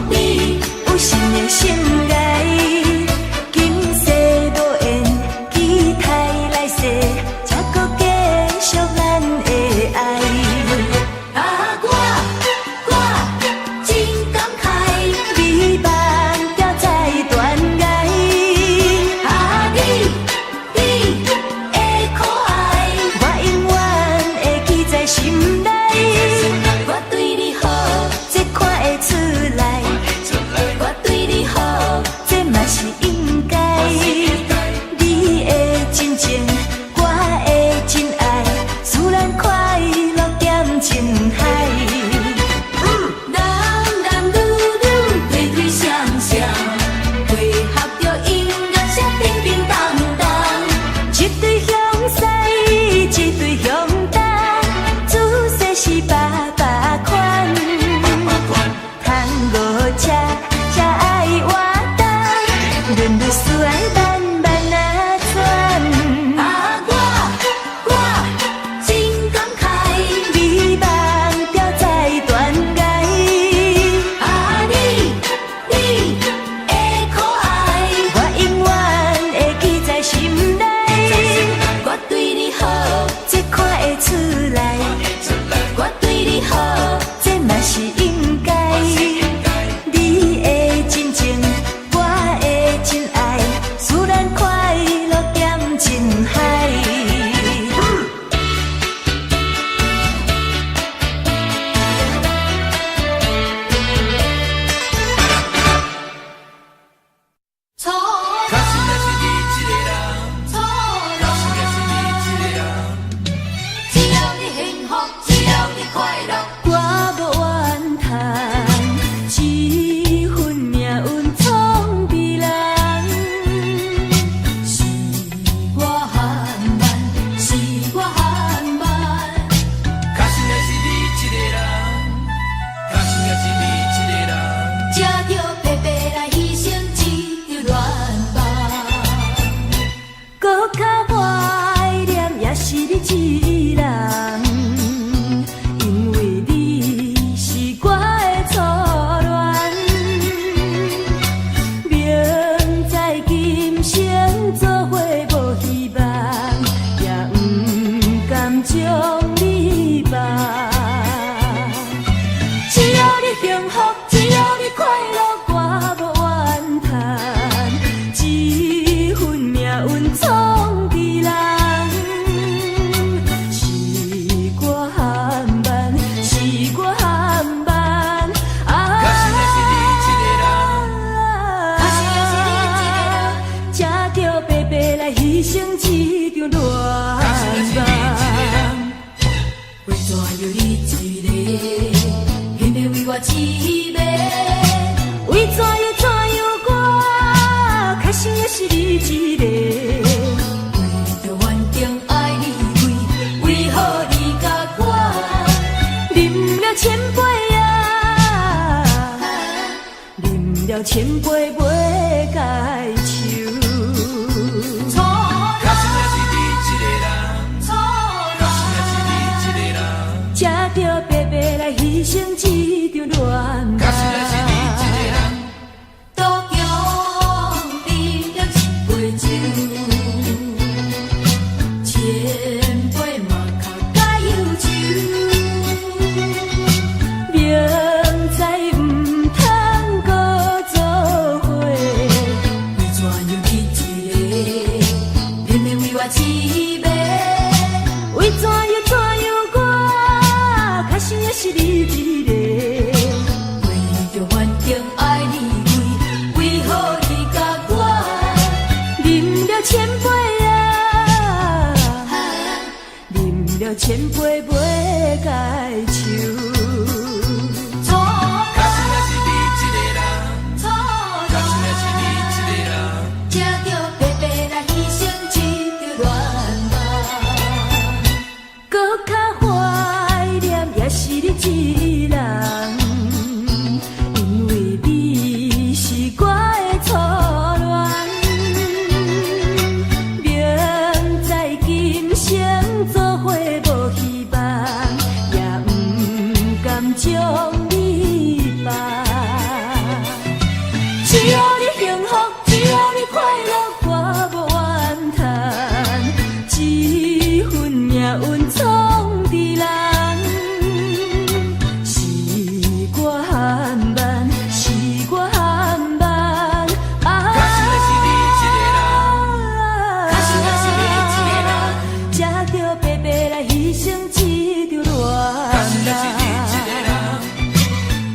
你有新的生涯，今世無緣，期待來世，才閣繼續咱的愛。啊，我真感慨，美夢掉在斷崖。啊，你的可愛，我永遠會記在心內。我對你好，這看會出來。我對你好，這嘛是應該。你的真情，我的真愛，使咱快樂踮情海。男男女女推推搡搡，配合著音樂聲叮叮當當。一對向西，一對向東，姿勢是百百款。探戈車車愛活動，論律師愛慢慢仔轉。啊，我真感慨，美夢掉在斷崖。啊，你的可愛，我永遠會記在心內。我對你好，這看會出來。我對你好，這嘛是應該。你的真情，我的真愛，使咱快樂踮情海。初确實也是你一個人，初確實也是你一個人。只要你幸福，只要你快樂。我無怨嘆，這份命運創治人。是我含萬，是我含萬。確實也是你一個人，確實也是你一個人。才著白白來犧牲這場戀夢。閣較懷念也是你一人，因為你是我的初戀。明知今生做伙無希望，也毋甘將你放。只要你幸福，只要你快樂，我無怨嘆。這份命運創治人，是我含萬，是我含萬。啊，確實也是你一個人，確實也是你一個人，才著白白來犧牲這場戀確實也是你一個人。為怎樣你一個，偏偏為我痴迷？為怎樣怎樣我，確實也是你一個。為著環境愛離開，為何你共我？啉了千杯啊，啉了千杯袂解愁。初確實也是你一個人，初確實也是你一個人。才著白白來犧牲這場戀確實也是你一個人。都強啉了一杯酒，千杯嘛較解憂愁。明知毋通閣做伙，為怎樣你一個，偏偏為我痴迷？為怎樣怎樣我，確實也是你一個。為著環境愛離開，為何你共我？啉了千杯啊，啉了千杯袂解愁。初確實也是你一個人，初確實也是你一個人。才著白白來犧牲這場戀夢。閣較懷念也是你一人，因為你是我的初戀。明知今生做伙無希望，只要你幸福，只要你快樂，我無怨嘆。這份命運創佇人，是我含萬，是我含萬。啊！較想的是你一个人，較想的是你一個人，才著白白來犧牲這場較想的是你一個戀。人，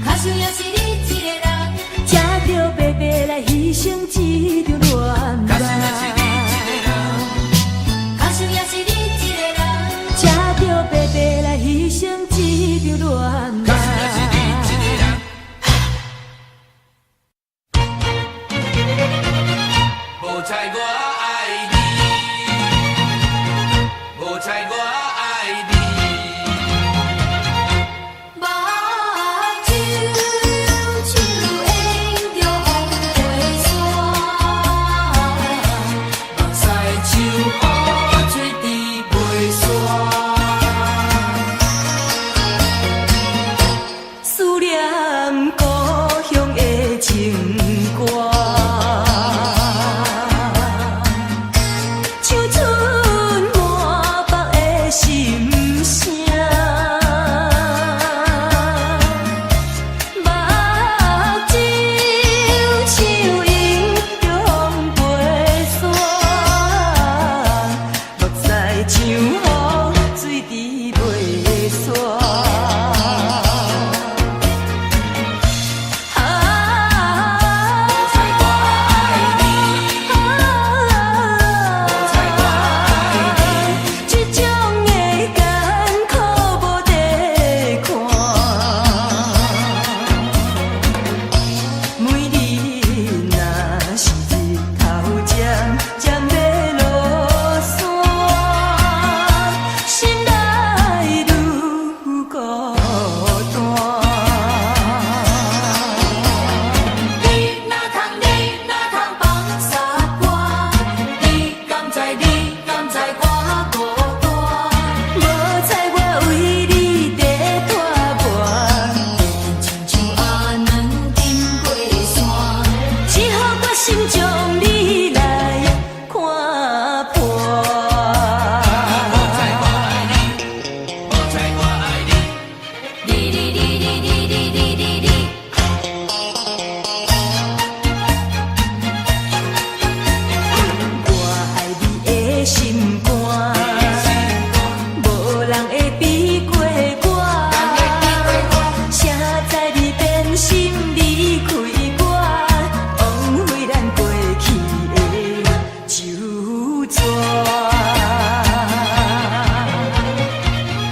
較想也是你一個人，才著白白來犧牲這場戀。較想的是你一個人，較想也是你一個人，才著白白來犧牲這場戀。較想的是你一個人。無彩我愛你，無彩我愛你。目睭像沿著風過山，目屎像雨水滴袂煞。思念故鄉的情歌，唱出滿腹的心聲。目睭像迎著風過山，目屎像雨水滴袂煞。啊！無彩我愛你，無彩我愛你。這種的艱苦無得看，每日若是日頭漸漸欲落山，心內愈孤單。你若通，你若通放捒我，你敢知？你敢知我孤單？無彩我為你在拖磨，親像阿卵沉過山，只予我心將你來看破。無彩我愛你，無彩我愛你。你你你你你你你你你。我愛你的心肝，無人會比過我。誰知你變心離開我，枉費咱過去的酒醉。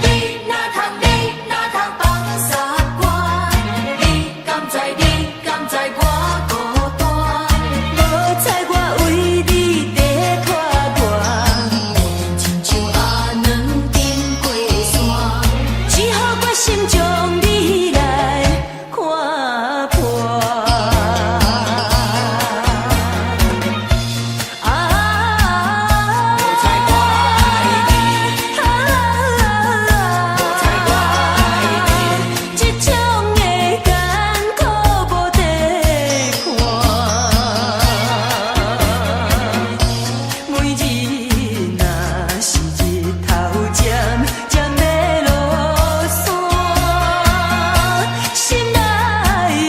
你若通，你若通放捒我，你敢知？你敢知我孤單？無彩我為你在拖磨，親像阿卵沉過山，只予我心將你來看破。啊！無彩我愛你，無彩我愛你。這種的艱苦無得看，每日若是日頭漸漸欲落山，心內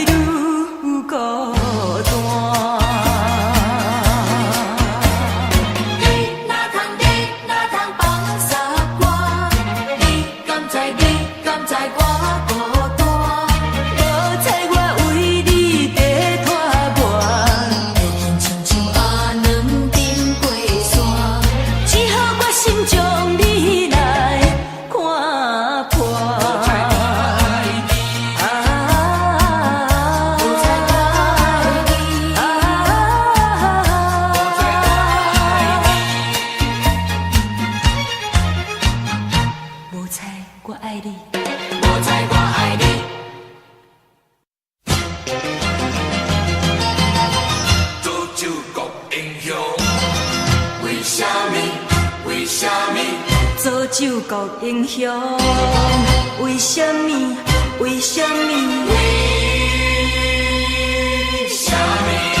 愈孤單。你若通，你若通放捒我，你敢知？你敢知我孤單？無彩我為你在拖磨，親像阿卵沉過山，只予我心將你來看破。無彩我愛你，啊！無彩我愛你。啊！無彩我愛你。無彩我愛你。無彩我愛你。詛咒國英雄，為啥物？為啥物？詛咒國英雄，為啥物？為啥物？為啥物？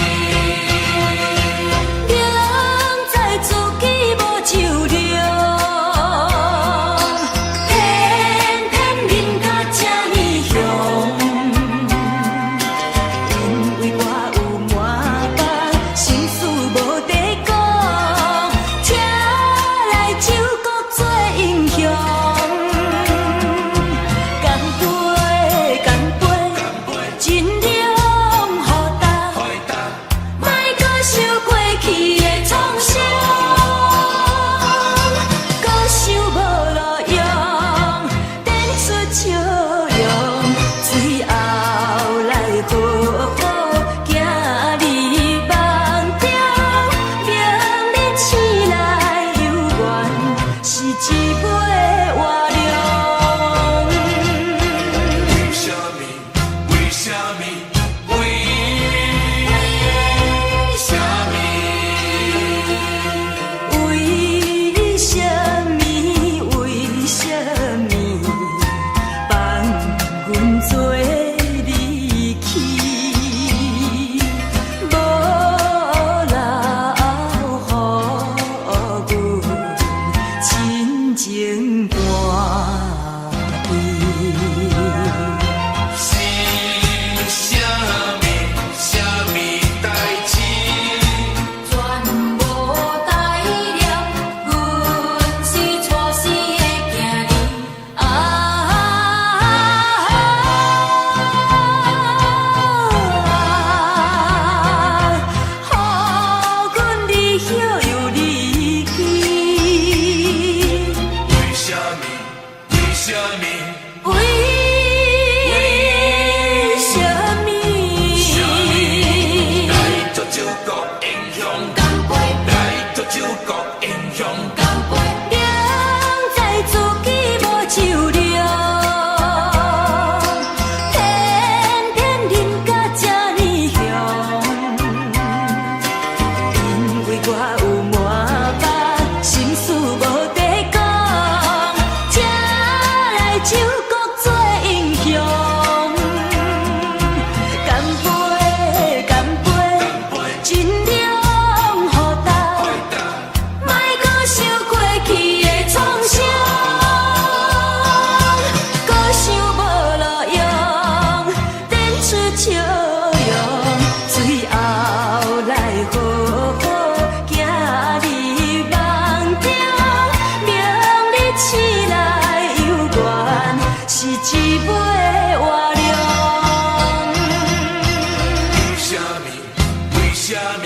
啥物？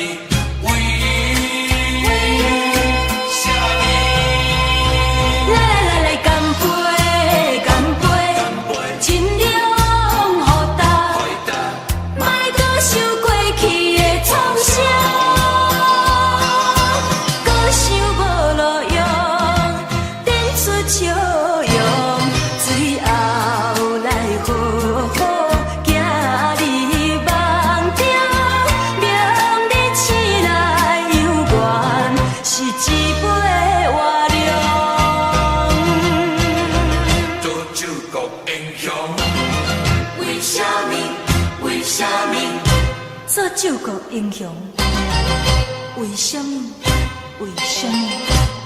為啥物？來來來來，乾杯乾杯，盡量予焦，莫閣想過去的創傷，閣想無路用，展出笑容，最後來好好行入夢中，明日醒來猶原是一尾活龍。造就國英雄，為啥物？為啥物？造就國英雄，為啥物？為啥物？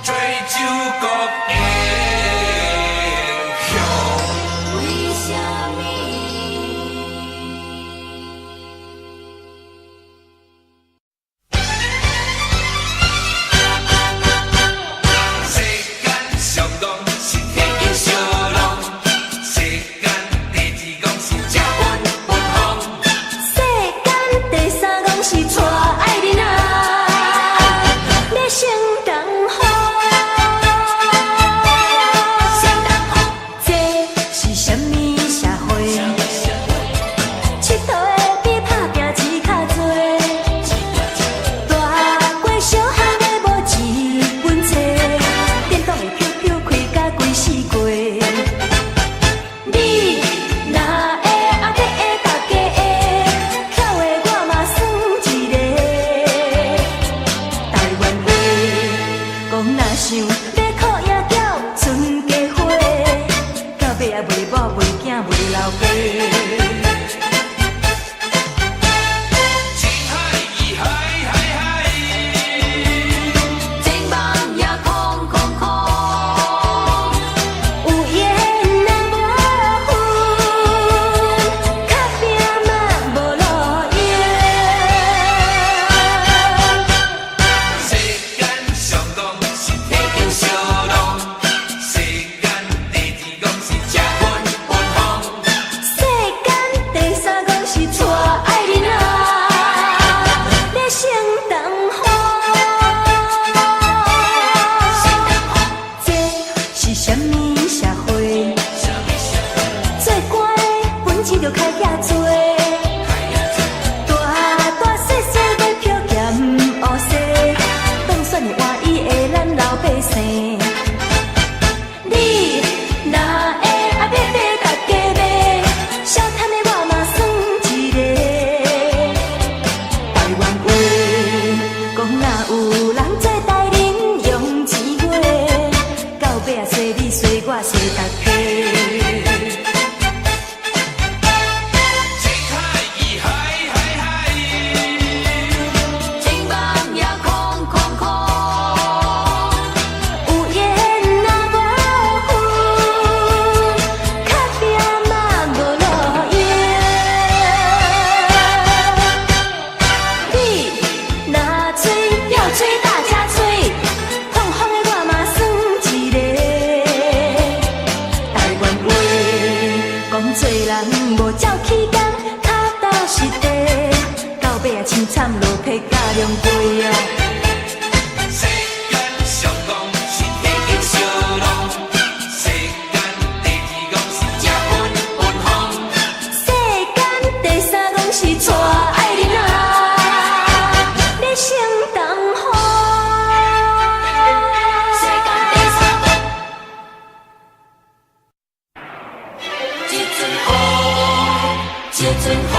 追求國英雄。為啥物？世間上戇是天英小龍，世間第二戇是食薰分風。世間第三戇是娶愛囡仔，欲升東風。這是啥物社會？𨑨迌的比拍拚錢較濟，大街小巷的無一本冊，電動的飄飄開甲規四季。你若會阿伯會大家會，巧的我嘛算一個。台灣話講若想欲靠贏叫春家花，到尾也袂某袂囝袂老爸。情海義海海海，情夢也空空空。有緣人無分，打拚嘛無路用。世間上戇是天英小龍，世間第二戇是食薰分風。世間第三戇是娶愛囡仔，欲升東風。這是啥物社會？做官的本錢就開遐濟，大大細細買票兼烏西，當選的換伊的咱老百姓。你若會阿伯買大家買，小貪的我嘛算一個。台灣話講若有人做代人用錢花，到尾啊，衰你衰我衰大家。情海義海海海，情夢也空空空。有緣若無分，打拚嘛無路用。你若吹要吹大家吹，放風的我嘛算一個。台灣話講做人無照起工，跤頭實地，到尾啊凄慘落魄甲龍過啊。世間上戇是天英小龍，世間第二戇是食薰分風。世間第三戇是娶愛囡仔，欲升東風。世間第三戇。這陣風，這陣風。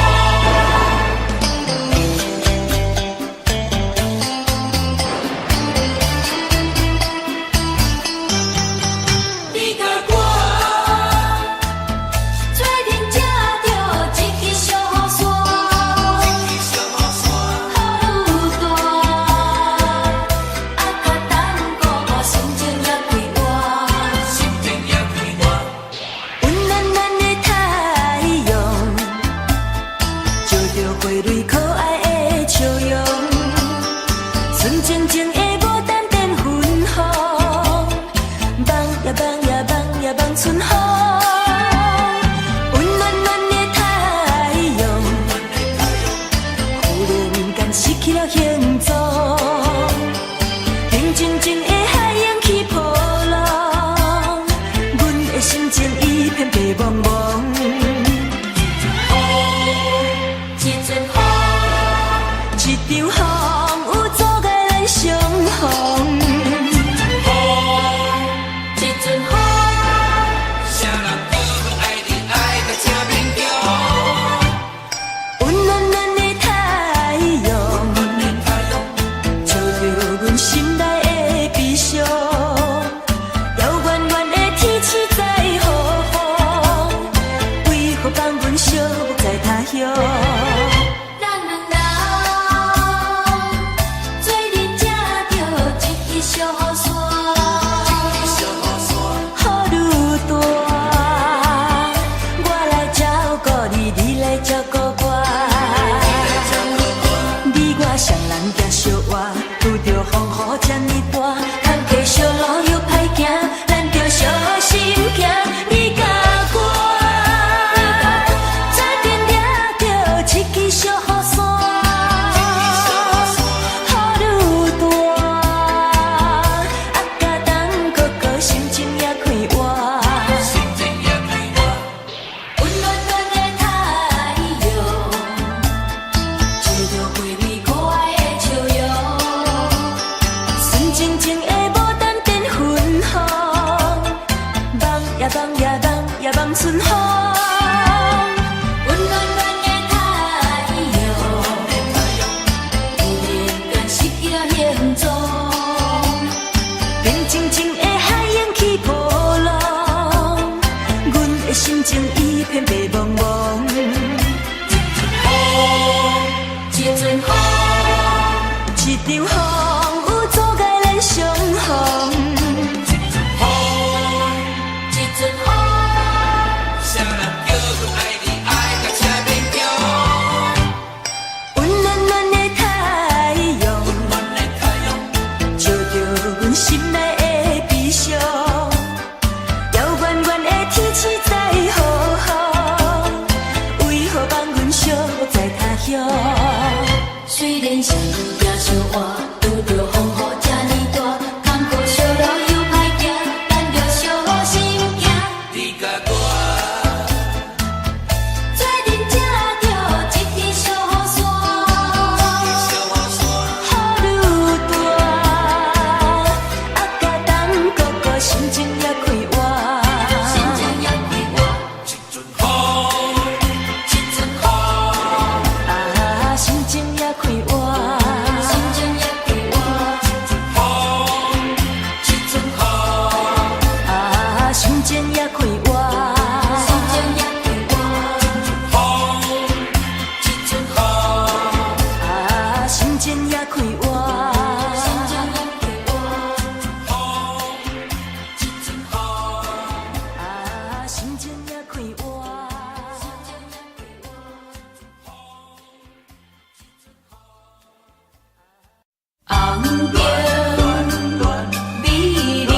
去了行踪。平靜靜的海湧起波浪，阮的心情一片白茫茫。一陣風，一場風雨阻礙咱相逢。一陣風，啥人叫阮愛你愛甲這勉強？溫暖暖的太陽，照著阮心內的悲傷。遙遠遠的天星在何方？為何放阮寂寞在他鄉？咱兩人做陣乘著一支小雨傘，雨愈大，我來照顧你，你來照顧我。你我雙人行相活，拄著風雨這呢大，坎坷小路又歹行，咱著相心行。你佮我，做陣掠著一支小雨傘，雨愈大，啊甲重閣閣心情也快活。心情也快活。溫暖暖的太陽，照著花蕊可愛的笑容。純情情的牡丹變芬芳，望呀望呀望呀望春風。溫暖暖的太陽，突然間失去了行蹤。平靜靜的海湧起波浪，阮的心情一片白茫茫。一陣風，一場風雨阻礙咱相逢。一陣風，啥人叫阮愛你愛甲這勉強？溫暖暖的太陽，照著阮心內的悲傷。遙遠遠的天星在何方？為何放阮寂寞在他鄉？雖然雙人行相活，拄著風雨這呢大，坎坷小路又歹行，咱著相心行。你佮我，做陣乘著一支小雨傘，雨愈大，啊甲重閣閣心情也快活。心情也快活。一陣風，一陣風，啊，心情也快活。心情也快活。風，一陣風，啊，心情也快活。心情也快活。風，一陣風，啊，心情也快活。心情也快活。風，一陣風，啊，心情也快活。心情也快活。紅燈美麗，紅燈美麗。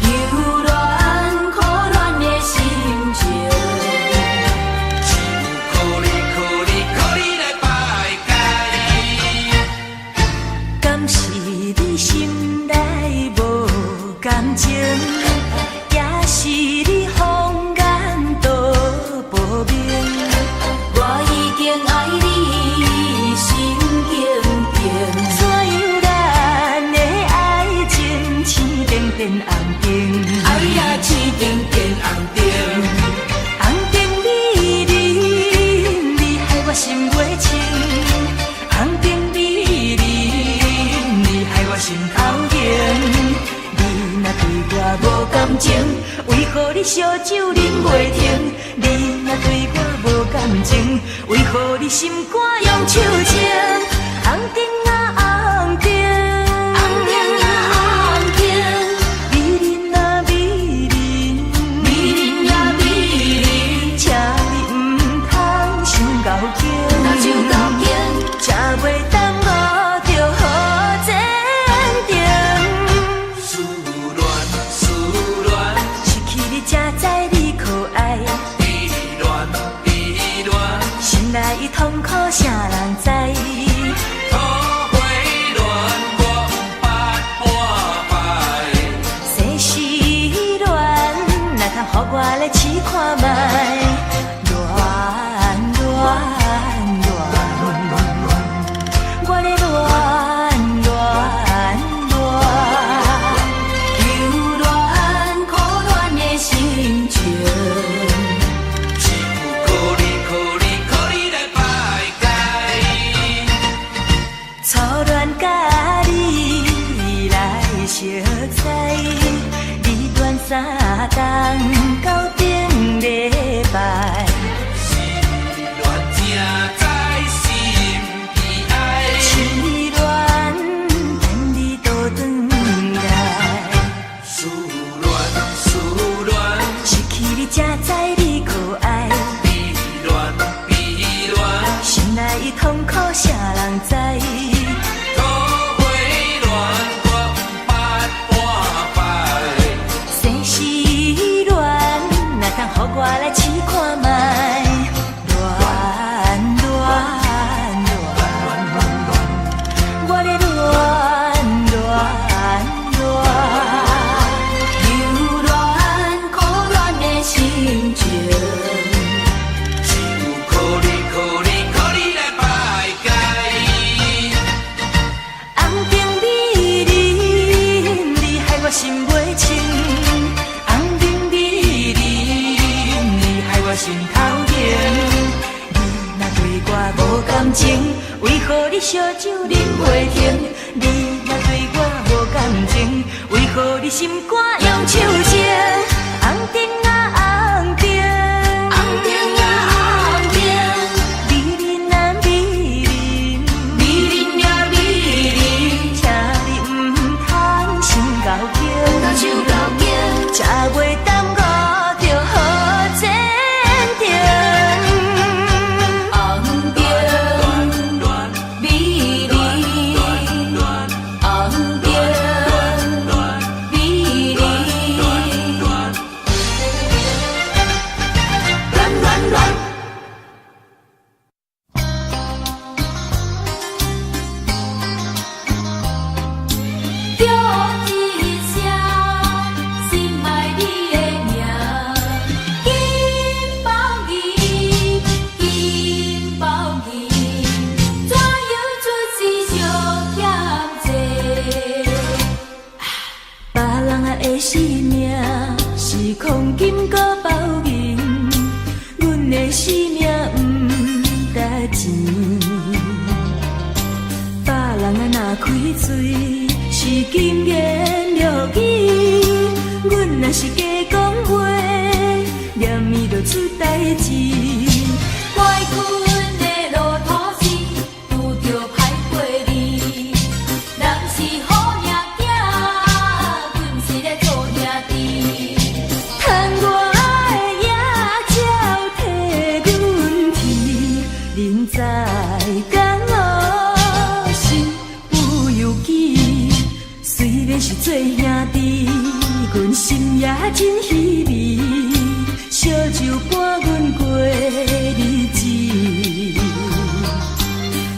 猶戀苦戀的心情，只有靠你靠你靠你來排解。敢是你心內無感情，抑是你謊言都無明？我已經愛你神經病。怎樣咱的愛情青燈變紅燈？哎呀，青燈變紅燈，紅燈美人，你害我心袂清。紅燈美人，你害我心頭痛。你若對我無感情，為何你燒酒飲袂停？你若對我無感情，為何你心肝用手情？紅燈啊紅燈，紅燈啊紅燈，美人啊美人，美人啊美人，請你毋通傷厚情，若傷厚情，食袂來試看覓。戀戀戀，我咧戀戀戀，求戀苦戀的心情。只有靠你靠你靠你來排解。初戀佮你來熟似，你戀三冬到頂禮拜。失戀才知心悲哀。痴戀等你倒轉來，思戀思戀，失去你才知你可愛。悲戀悲戀，心內痛苦啥人知？桃花戀我毋捌半擺。生死戀，若通予我來試看覓。戀戀戀，我咧戀戀戀。求戀苦戀的心情。只有靠你靠你靠你來排解。紅燈美人，你害我心袂清。紅燈美人，你害我心頭硬。你若對我無感情，為何你燒酒啉袂停？你若對我無感情，為何你心肝用手情？紅燈啊紅燈，紅燈啊紅燈，美人啊美人，美人呀美人，請你毋通傷厚情，傷厚情，才袂耽誤著好前程。紅燈美人，紅燈美人，戀戀戀。叫一聲心愛你的名，金寶儀，金寶儀，怎樣出世相欠債？別人的生命是黃金閣包銀，阮的生命毋值錢。別人啊若開喙是金言玉語，阮若是假講話，連伊就出代誌。乖困的路途是拄著歹過日，人是好命囝，阮是咧做兄弟。趁我的野鳥替阮啼，人在江湖身不由己。雖然是做兄弟，阮心也真稀微。燒酒伴阮過日子，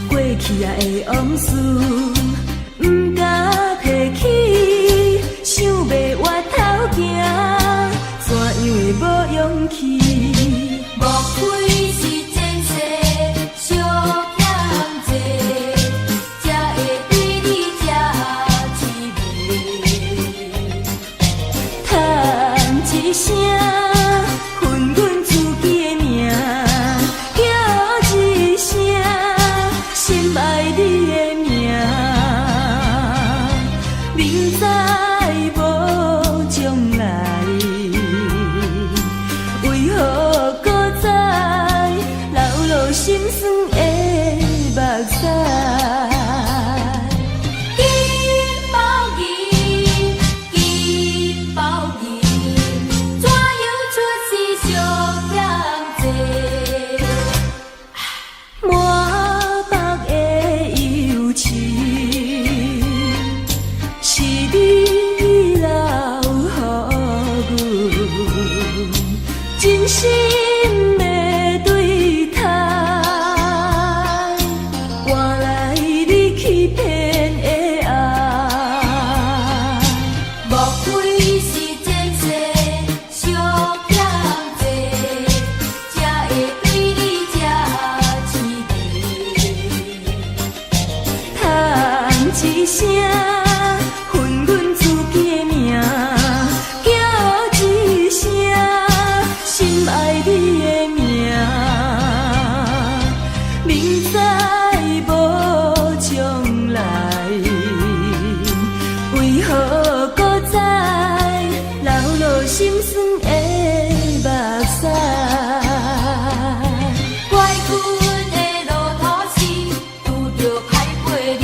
過去仔的往事毋敢提起，想欲越頭行，怎樣會無勇氣？莫非是前世相欠債，才會對你這癡迷？嘆一聲，恨阮自己的命，叫一聲心愛你的名，明知無將來，為何閣再流落心酸的目屎？金寶儀，金寶儀，怎樣出世相欠債？滿腹的憂愁，是你留予阮真心的對待，換來你欺騙的愛。莫非是前世相欠債，為何閣再流落心酸的目屎？乖阮的路途是拄著歹陪你，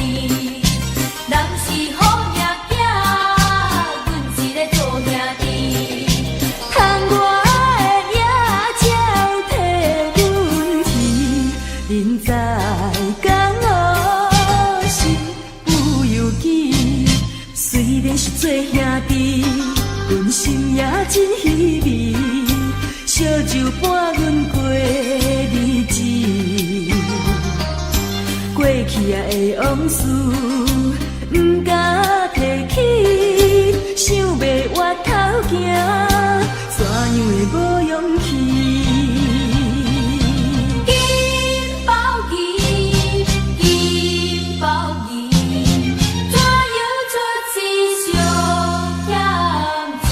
人是好命囝，阮是咧做兄弟。窗外的野鳥替阮去，人在江湖身不由己。雖然是做兄弟，阮心也真稀微，燒酒伴阮過日子。過去仔的往事，毋敢提起，想欲回頭行，怎樣會無勇氣？金寶儀，金寶儀，怎樣出世相欠債？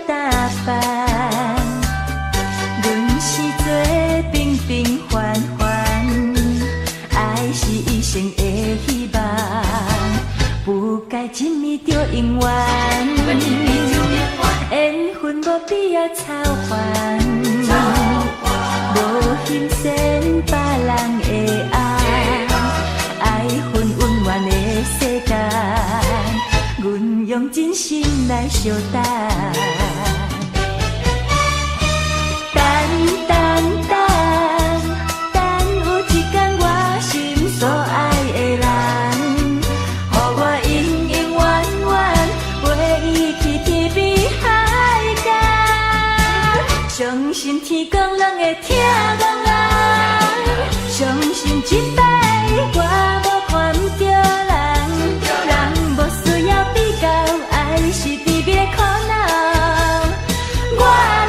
打扮。阮生做平平凡凡，愛是一生的希望，不該一暝就永遠。緣分無必要操煩，無欣羨別人的愛，愛恨恩怨的世間，阮用真心來相等。等等等，等有一天我心所愛的人，予我永永遠遠陪伊去天邊海角。相信天公攏會疼戇人，相信這擺我無看毋著人，人無需要比較，愛是甜蜜的苦惱。我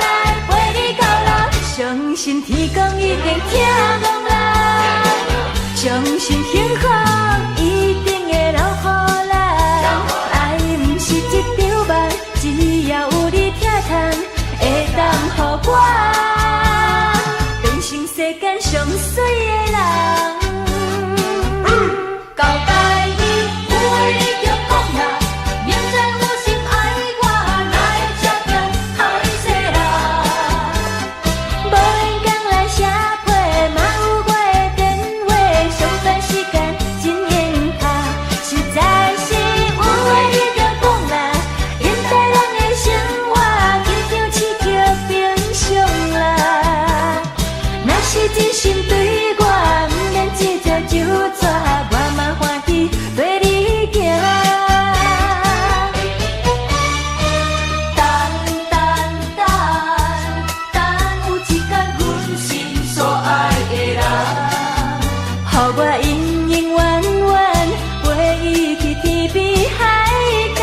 來陪你到老，相信天公一定疼戇人，相信幸福一定會留予咱。愛毋是一場夢，只要有你疼痛，會當予我變成世間上媠的人。交代伊有話你著講啦，明知有心愛我，哪會這驚害世人？無閒工來寫批，嘛有我的電話，上班時間真閒拍，實在是有話你著講啦，現代人的生活親像市橋冰霜啦。若是真心對我，毋免一做就逝，我嘛歡喜綴你行。等等等，等有一天阮心所愛的人，予我永永遠遠陪伊去天邊海角。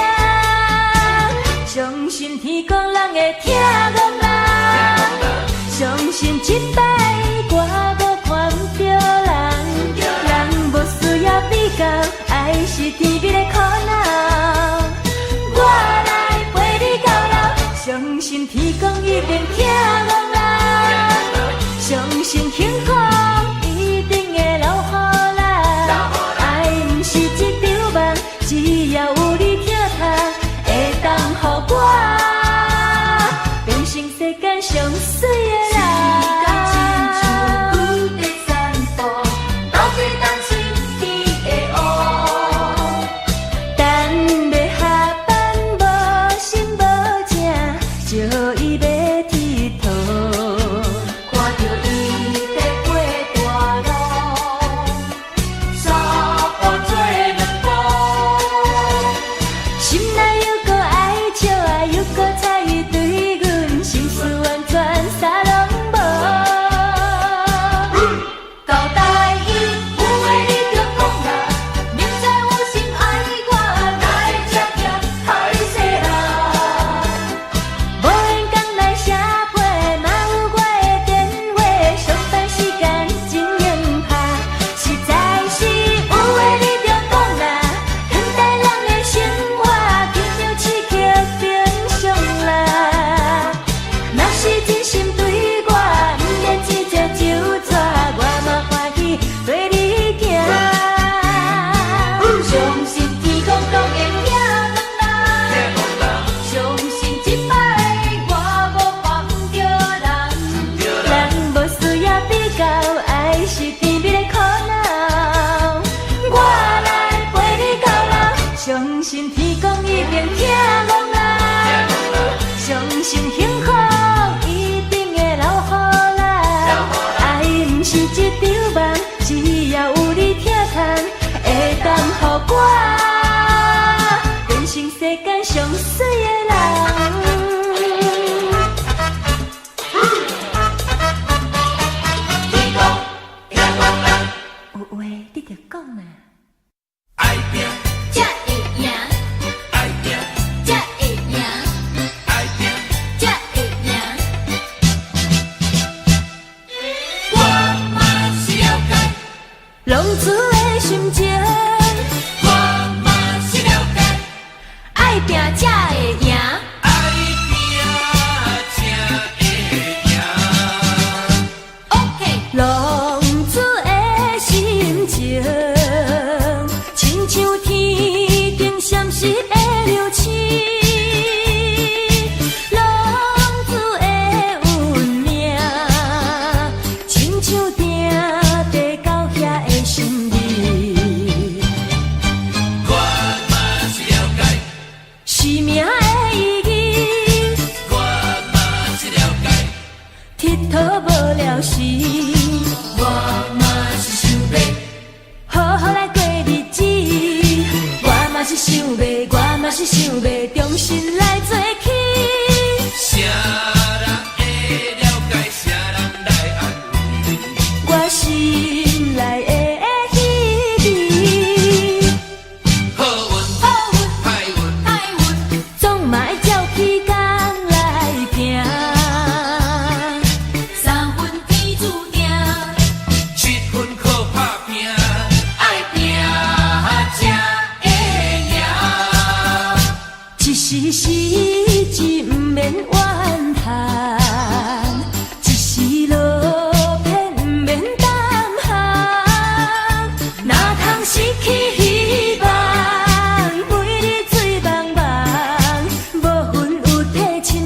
相信天公攏會疼戇人，相信這擺我無看毋著人，人無需要比較，愛是甜蜜的苦惱。我來陪你到老，相信天公一定疼戇人，相信幸福一定會留予咱。愛毋是一場夢，只要有你疼痛，會當予我變成世間上媠的人。時間親像龜佇散步，鬥雞擔心天會烏。等欲下班無心無情，招伊欲𨑨迌。看著伊佇過大路，三步做兩步。心內猶閣愛笑啊，猶閣睬伊對阮，心思完全啥攏無。交代伊有話你著講啦，明知有心愛我，哪會這驚害世人？無閒工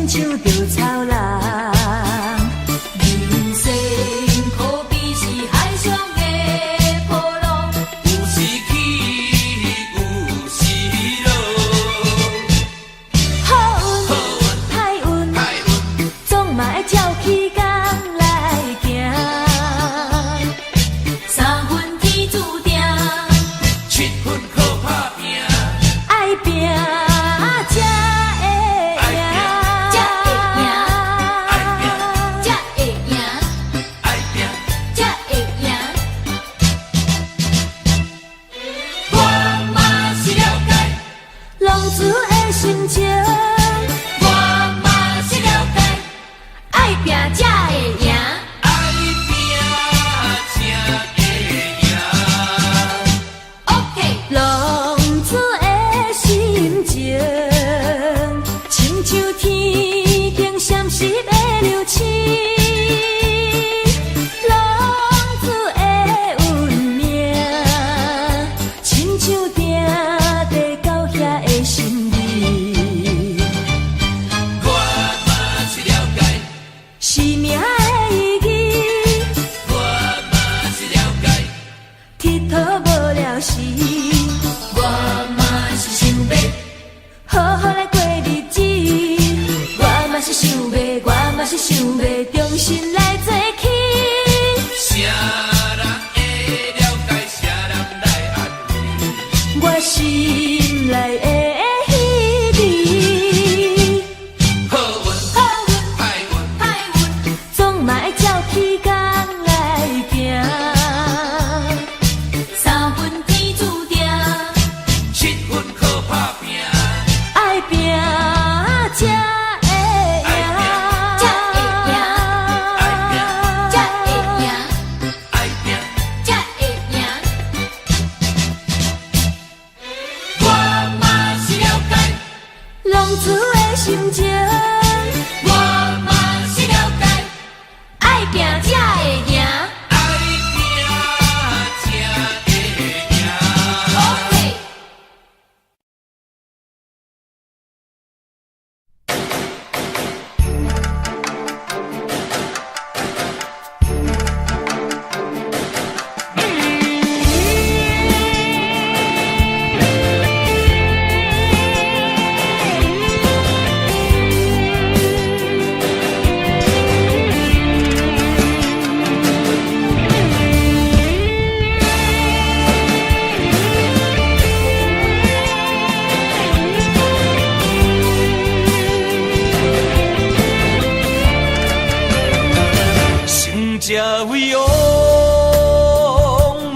像稻草人。人生可比是海上的波浪，有時起，有時落。好運、歹運，歹運，總嘛會照起工來行。三分天注定，七分靠打拚。愛拚才會贏，才會贏，愛拚，才會贏，愛拚，才會贏。我嘛是了解，浪子的心情，我嘛是了解，愛拚才會贏。愛拚才會贏。 OK，浪子的心情，親像天頂閃爍的流星。浪子的運命，親像定地到遐的心意。我嘛是了解，生命的意義，我嘛是了解，鐵佗無了時，我嘛是想欲好好來過日子。我嘛是想欲，我嘛是想欲重新來做起。啥人會了解，啥人來安慰？我心內的彼味，好運，好運、歹運，歹運，總嘛會照起工來行。三分天注定，七分靠打拚。愛拚才會贏，才會贏，愛拚，才會贏，愛拚，才會贏。我嘛是了解，浪子的心情，我嘛是了解，愛拚才會贏。愛拚才會贏。 OK。勝者為王，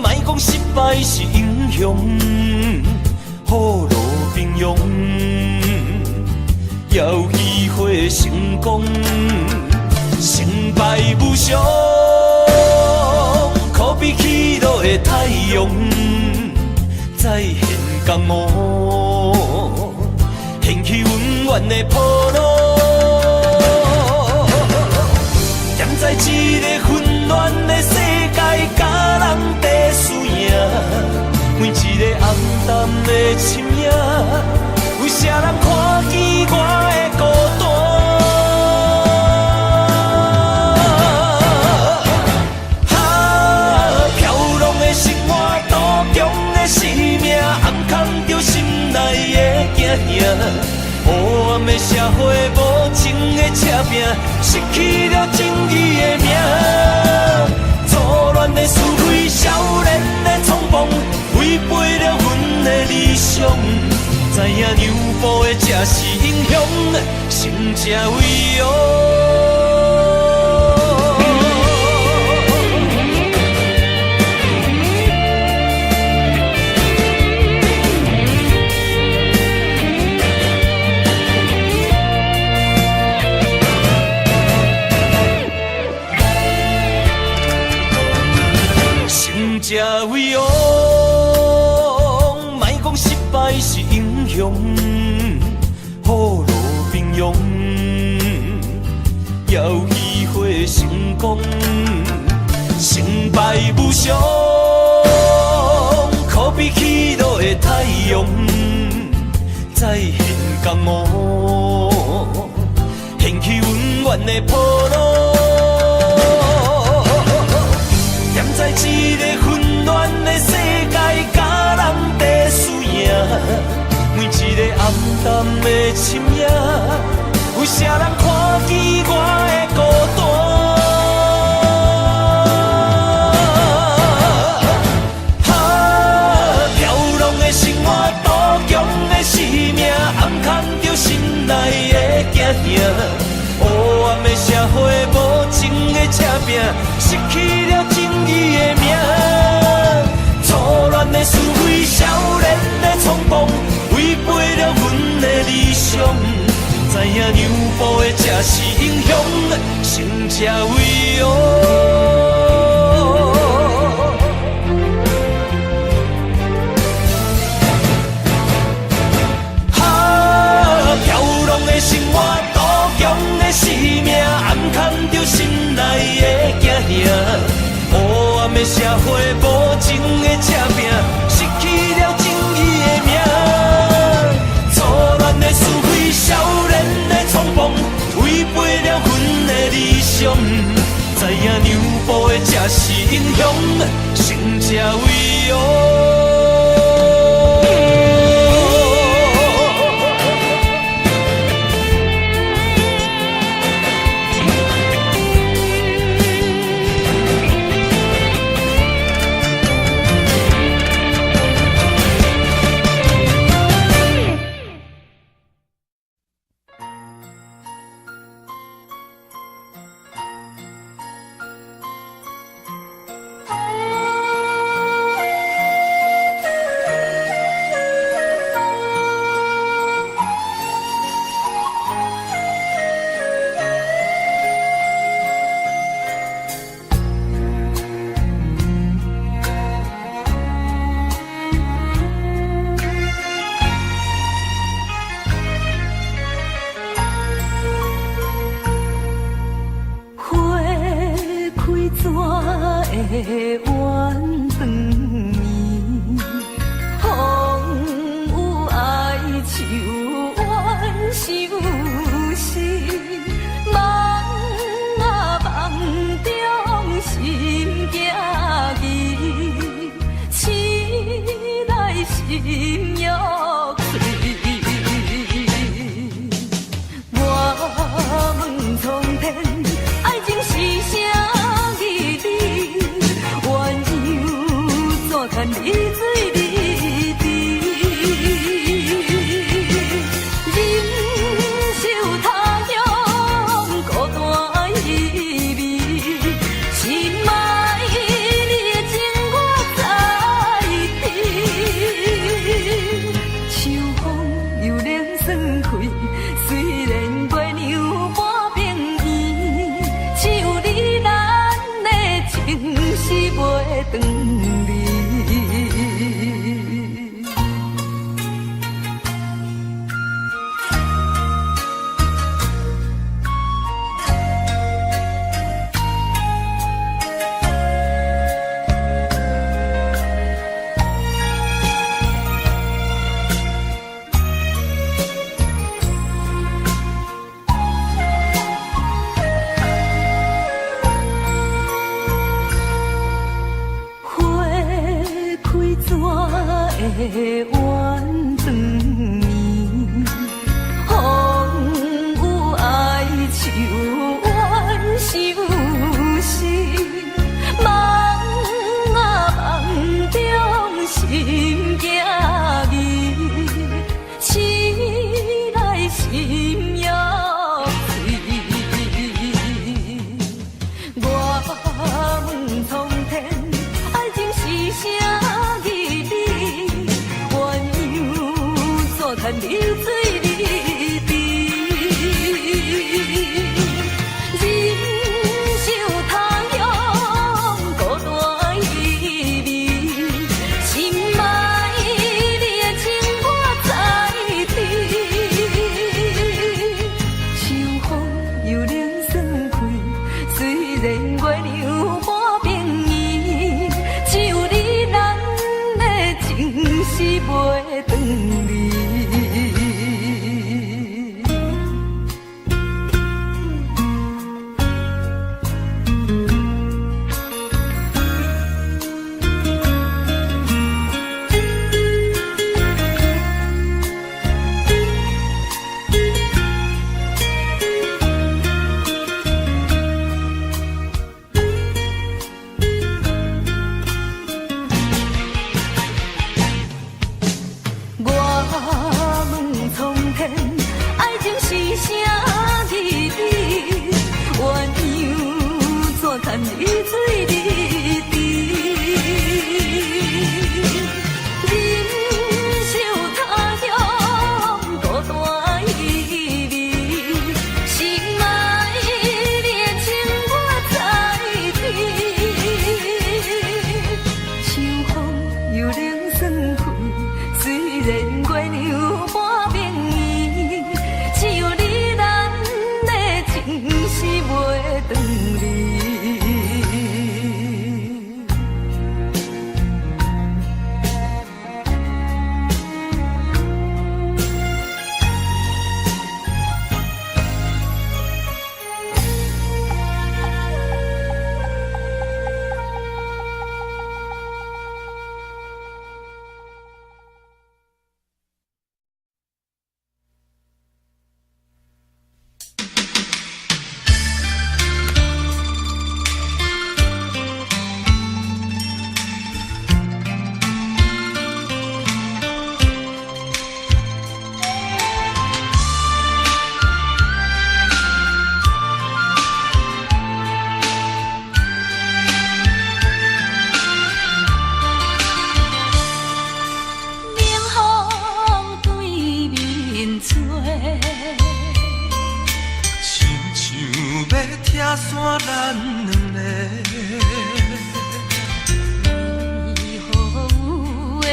莫講失敗是英雄，虎落平陽，也有機會成功。成敗無常，可比起落的太陽，再現江湖，掀起溫暖的波浪。踮在這个混亂的世界，佮人爭輸贏，每一个暗淡的身影，有啥人看見我的孤單？哈，飄浪的生活，賭強的生命，暗藏著心內的驚嚇。黑暗的社會，無情的赤拚，失去了正義的名。錯亂的是非，少年的衝動，違背了阮的理想。知影讓步的才是英雄，勝者為王。勝者為王，莫講失敗是英雄，虎落平陽，也有機會成功。成敗無常，可比起落的太陽，再現江湖，掀去阮愿的铺路。踮在这个混乱的世界，佮人地输赢，每一个暗淡的深夜，有啥人看见我的孤單？哈，飘浪的生活，杜穷的生命，暗藏著心內的驚嚇。黑暗的社會，無情的赤拼，失去了正義的名。錯亂的思維，少年的衝動，違背了阮的理想。知影讓步的才是英雄，勝者為王。哈，飄浪的生活，杜窮的生命，暗藏著心內的驚嚇。黑暗的社會，無情的赤拼，失去了正義的名。錯亂的思維，少年的衝動，違背了阮的理想。知影讓步的才是英雄，勝者為王。花開怎會怨斷暝？風雨哀愁怨相思，夢啊夢中心驚疑，醒來心欲碎。我問蒼天，愛情是啥義理？鴛鴦怎堪離水離池？忍受他鄉孤單依味，心愛你的情我在知。秋風又冷爽開，雖然月娘半邊圓，只有你咱的情是袂斷離。花開怎會怨斷暝？風雨哀愁怨相思，夢啊夢中心驚疑，醒來心欲碎。我問蒼天，愛情是啥義理？鴛鴦死袂轉離。冷風對面吹，親像欲拆散咱兩个。為何有緣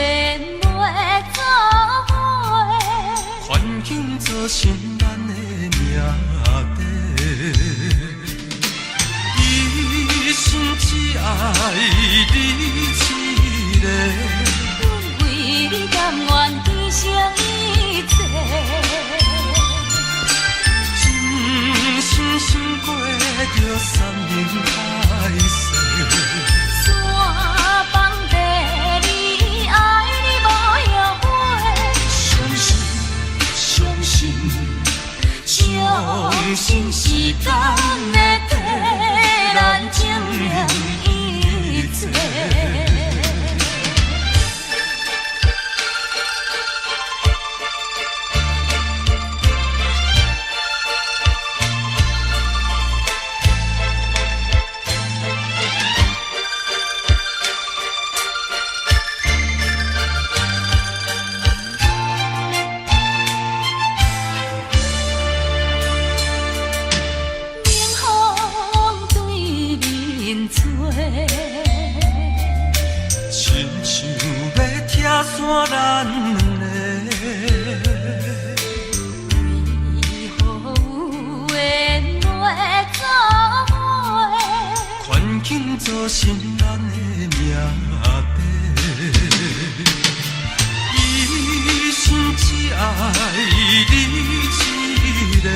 袂做伙？環境造成咱的命底。一心只愛你一个，阮為你甘願犧牲一切。真心心過著山盟海誓。山崩地裂，愛你無後悔。相信，相信，相信時間會替咱證明一切。冷風對面吹，親像欲拆散咱兩个。為何有緣袂做伙？環境造成咱的命底。一心只愛你一个，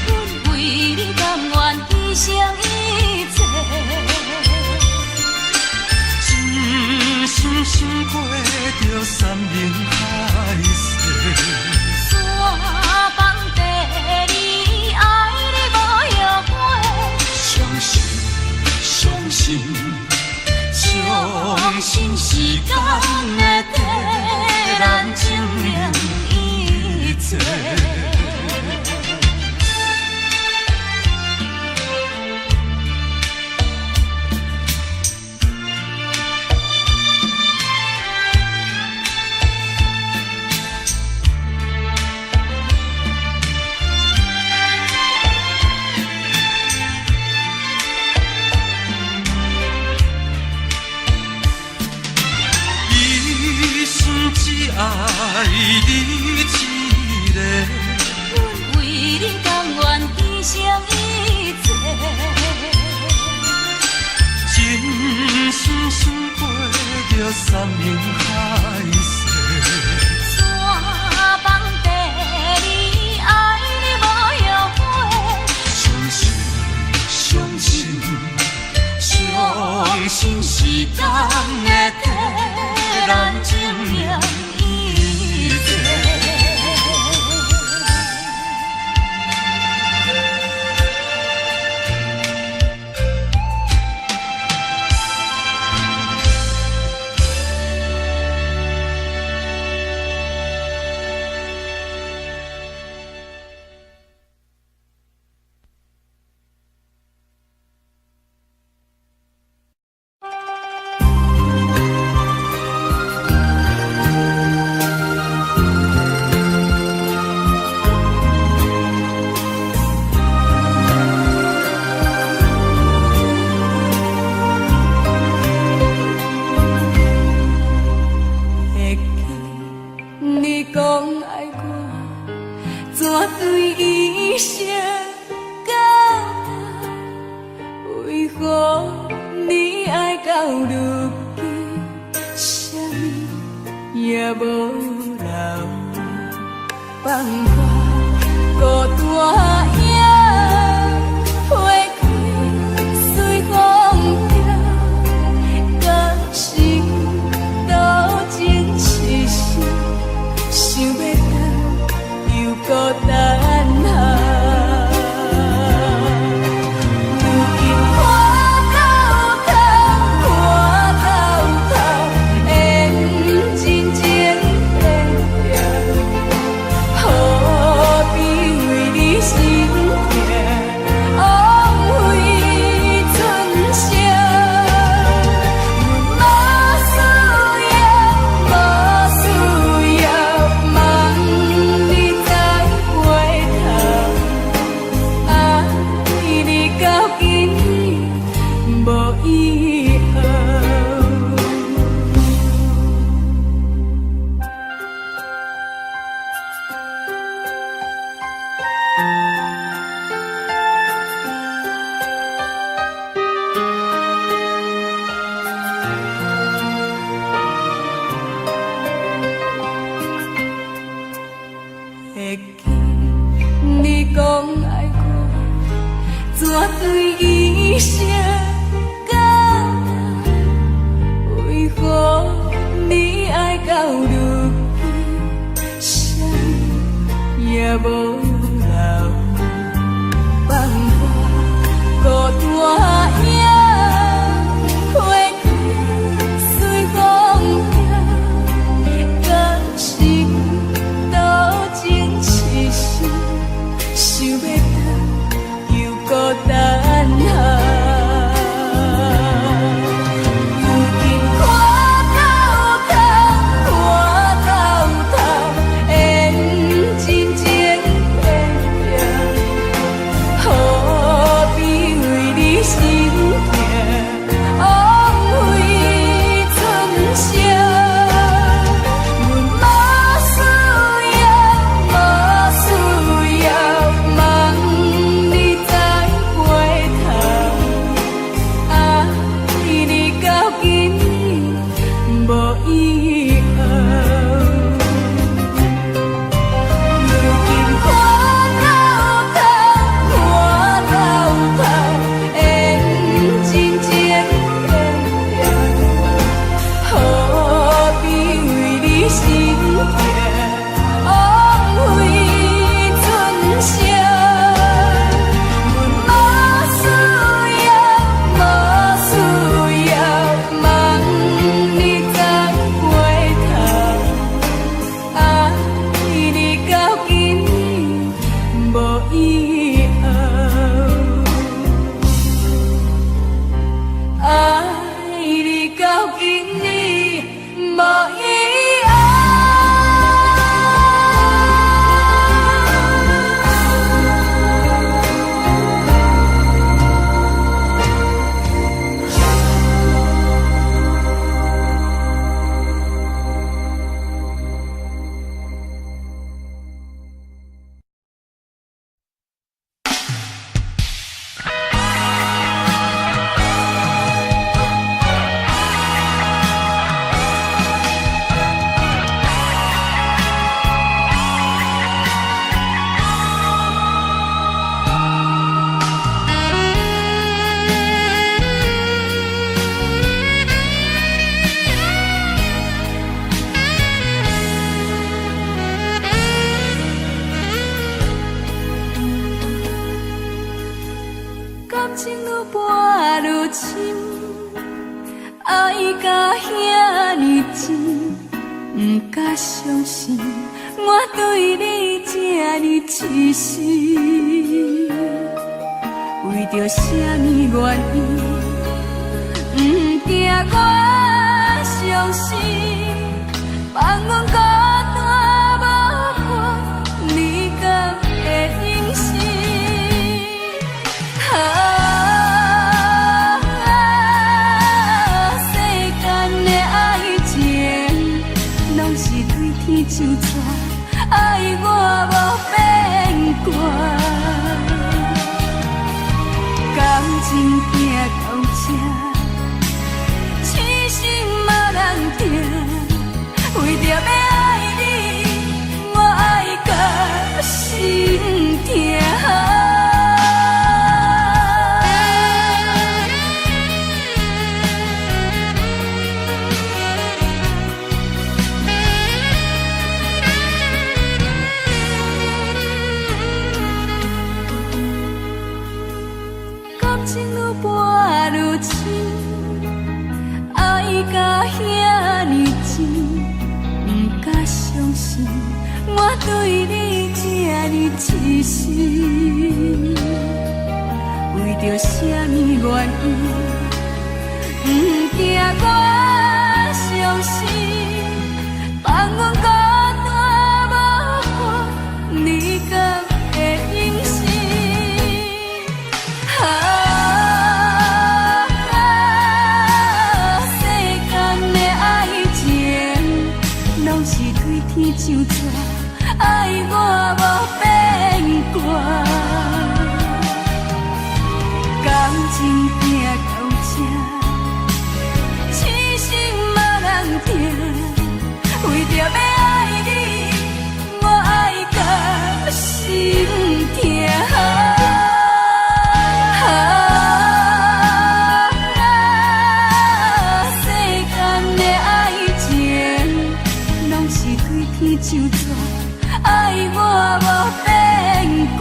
阮為你甘願犧牲一切。真心心過著山盟海誓。山崩地裂，愛你無後悔。相信，相信，相信時間會替咱證明一切。一心只愛你一个，阮為你甘願犧牲一切。真心心過著山盟海誓。山崩地裂，愛你無後悔。相信，相信，相信時間會替咱證明一切。如今，啥物也無留，放我孤單影，花開隨風飄，敢是多情痴心，想欲回又閣等候。如今看透透，看透透，緣真情變調，何必為你心痛，枉費春宵。阮無需要，無需要，望你再回頭。愛你到今年無以後。會記你講愛我，怎對一生到老？為何你愛到如今，啥物也無留，放我孤單影，花開隨風飄，敢是多情痴心，想欲回又閣等候。如今看透透，看透透，緣真情變調，何必為你心痛，枉費春宵。阮無需要，無需要，望你再回頭。愛你到今年無以後。如今看透透，看透透，緣真情變調，何必為你心痛，枉費春宵。阮無需要，無需要，望你再回頭。愛你到今年無以後。愛你到今年無以後。感情愈撥愈深，愛甲遐爾真，毋敢相信我對你這呢痴心。為著啥物原因，毋驚我傷心，放阮孤單無伴，你敢會忍心？啊，世間的愛情，攏是對天唱歌，愛我無變卦。感情行到這，疼。感情愈跋愈深，愛甲遐爾真，毋敢相信我對你這呢痴心。為著啥物原因，毋驚我傷心，放阮孤單無伴，你敢會忍心？啊，世間的愛情，攏是對天上紙，愛我無變卦。感情行到這，痴心嘛人疼，為著欲愛你，我愛甲心疼。啊，世間的愛情，攏是對天上紙，愛我無變卦。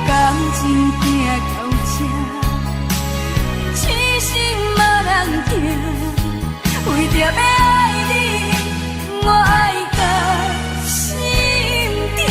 感情行到這，痴心嘛人疼，為著欲愛你，我愛甲心疼。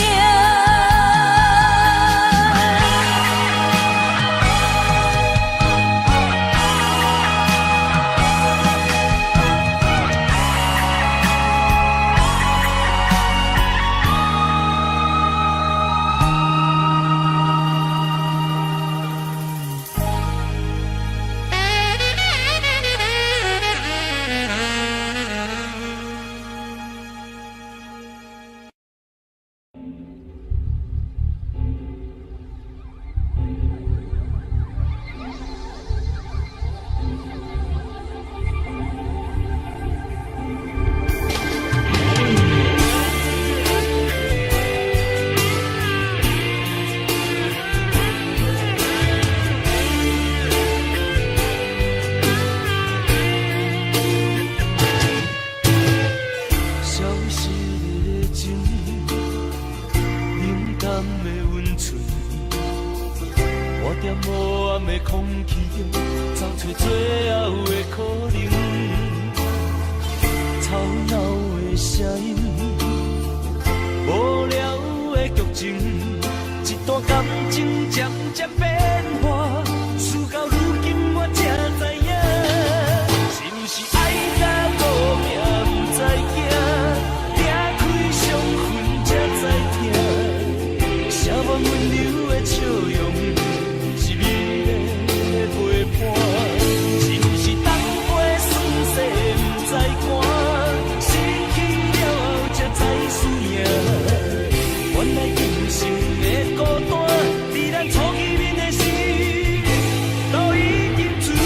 消失的情，冷淡的温存，活在无暗的空氣中，找找最後的可能。吵鬧的聲音，無聊的劇情，一段感情漸漸變化，事到如今我才知影，是毋是愛甲無命毋知驚，拆開傷痕才知疼，誰無溫柔的笑容是美麗的陪伴，是毋是冬過霜雪毋知寒，失去了後才知輸贏。原來今生的孤單，佇咱初見面的時，都已經注定。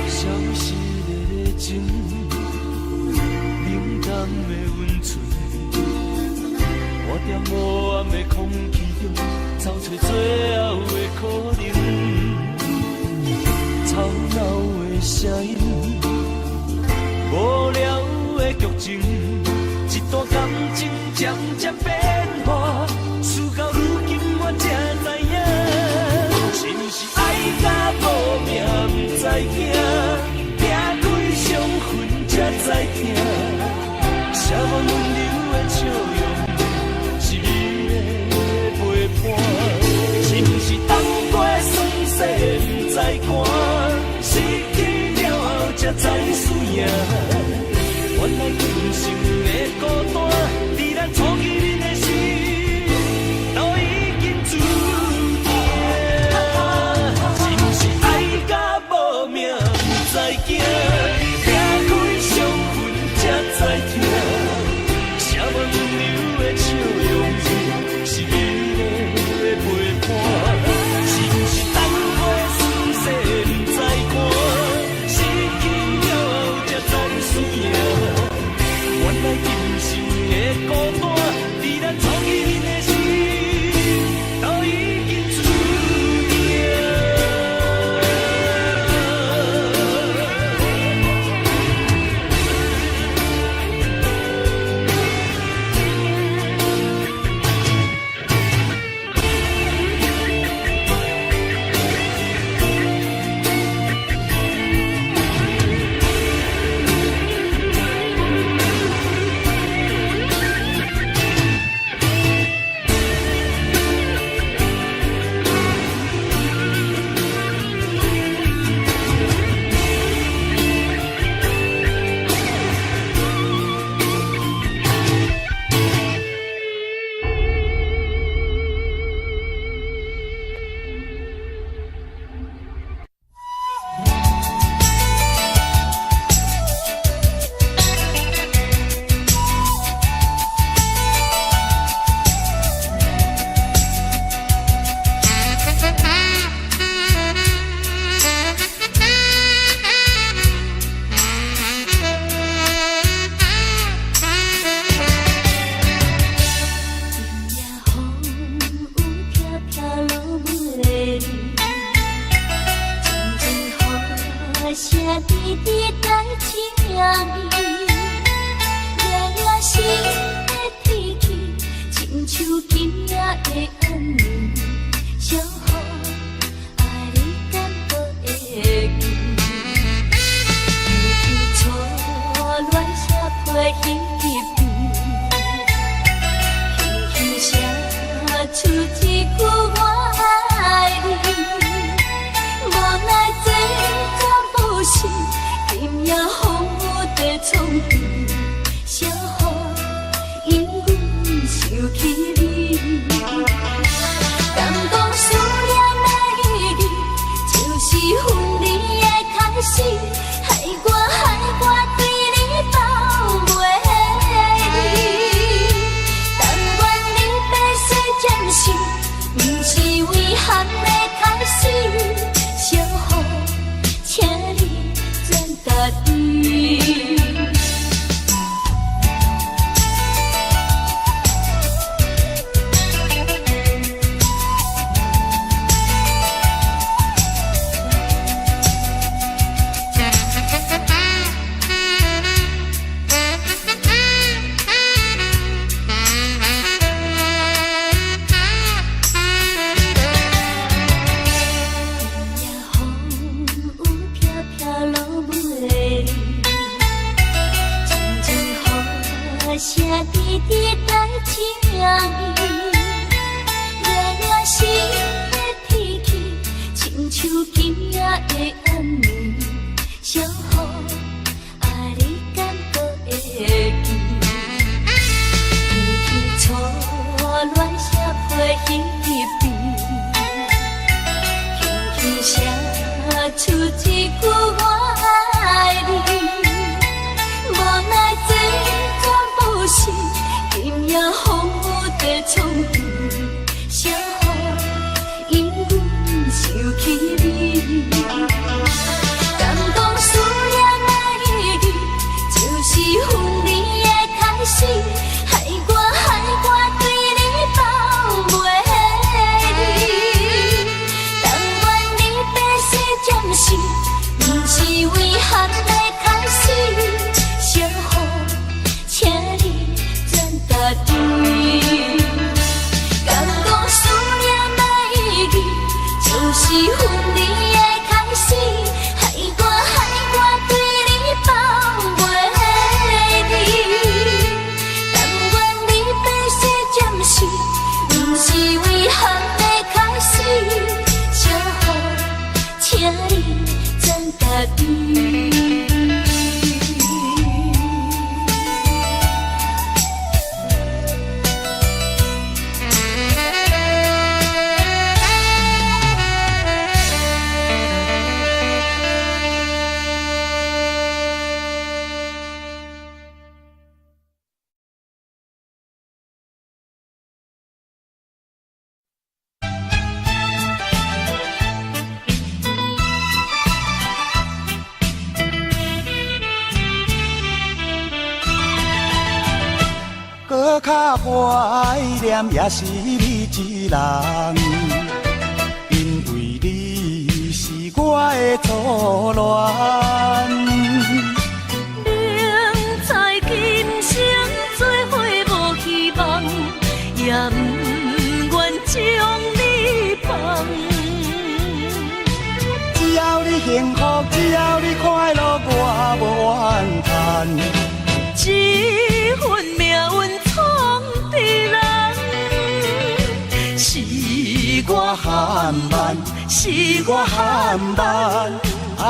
消失的情，冷淡的溫存，活在無暗的空氣中，找找最後的可能。吵鬧的聲音，無聊的劇情，一段感情漸漸變化，事到如今我才知影，是毋是愛甲無命毋知驚，拆開傷痕才知疼，誰無溫柔的笑容是美麗的陪伴，是毋是冬過霜雪毋知寒，失去了後才知輸贏。原來今生的孤單，佇咱初見面的時，今夜的暗暝，小雨愛你敢閣會記？記起初戀寫批彼邊，輕輕寫出一句我愛你。無奈這全部是今夜風雨在創治，小雨因阮想起你。敢講思念的意義，就是分離的開始，害我害我對你放袂離。但願你白世暫時，毋是遺憾的開始。小雨，請你轉家己。今夜風雨飄飄落袂離，陣陣雨聲滴滴在情意，熱熱心的天氣，親像今夜的暗暝，小雨愛你敢閣會記？記起初戀寫批彼邊。輕輕寫出一句我愛你，無奈這全部是今夜風雨在創治，小雨因阮想起你。敢講思念的意義，就是分離的開始，害我害我對你放袂離。但願你白世暫時，毋是遺憾的開始。小雨，請你轉家己。敢講思念的意義，就是分離的開始，害我害我對你放袂離。但願你白世暫時，毋是遺憾的開始。小雨，請你轉家己。閣較懷念也是你一人，因為你是我的初戀。明知今生做伙無希望，也毋願將你放。只要你幸福，只要你快樂，我無怨嘆。這份命運創治人，是我含萬，是我含萬啊！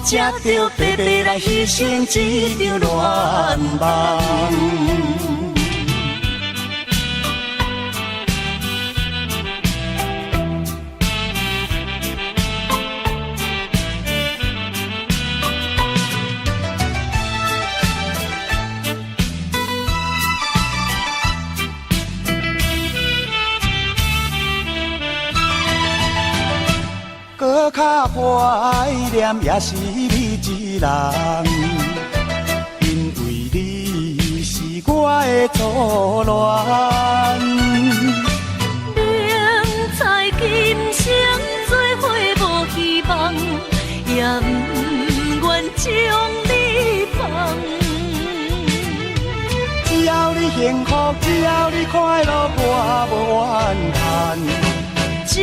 才著白白來犧牲這場戀夢。閣較懷念也是你一人，因為你是我的初戀。明知今生做伙無希望，也毋願將你放。你幸福，只要你快樂，我無怨嘆。這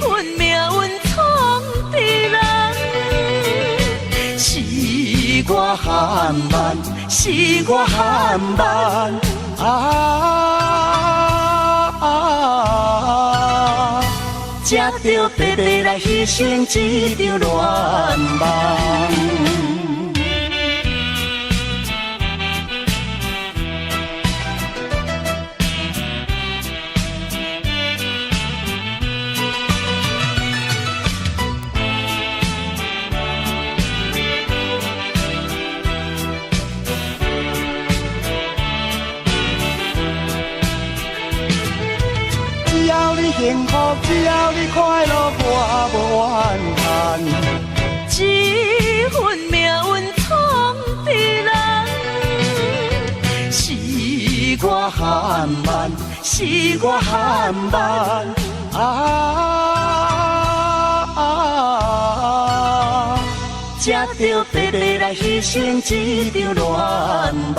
份命運創治人，是我含萬，是我含萬啊！才著白白來犧牲這場戀夢。只要你幸福，只要你快樂，我無怨嘆。這份命運創治人，是我含萬，是我含萬啊！才著白白來犧牲這場戀夢。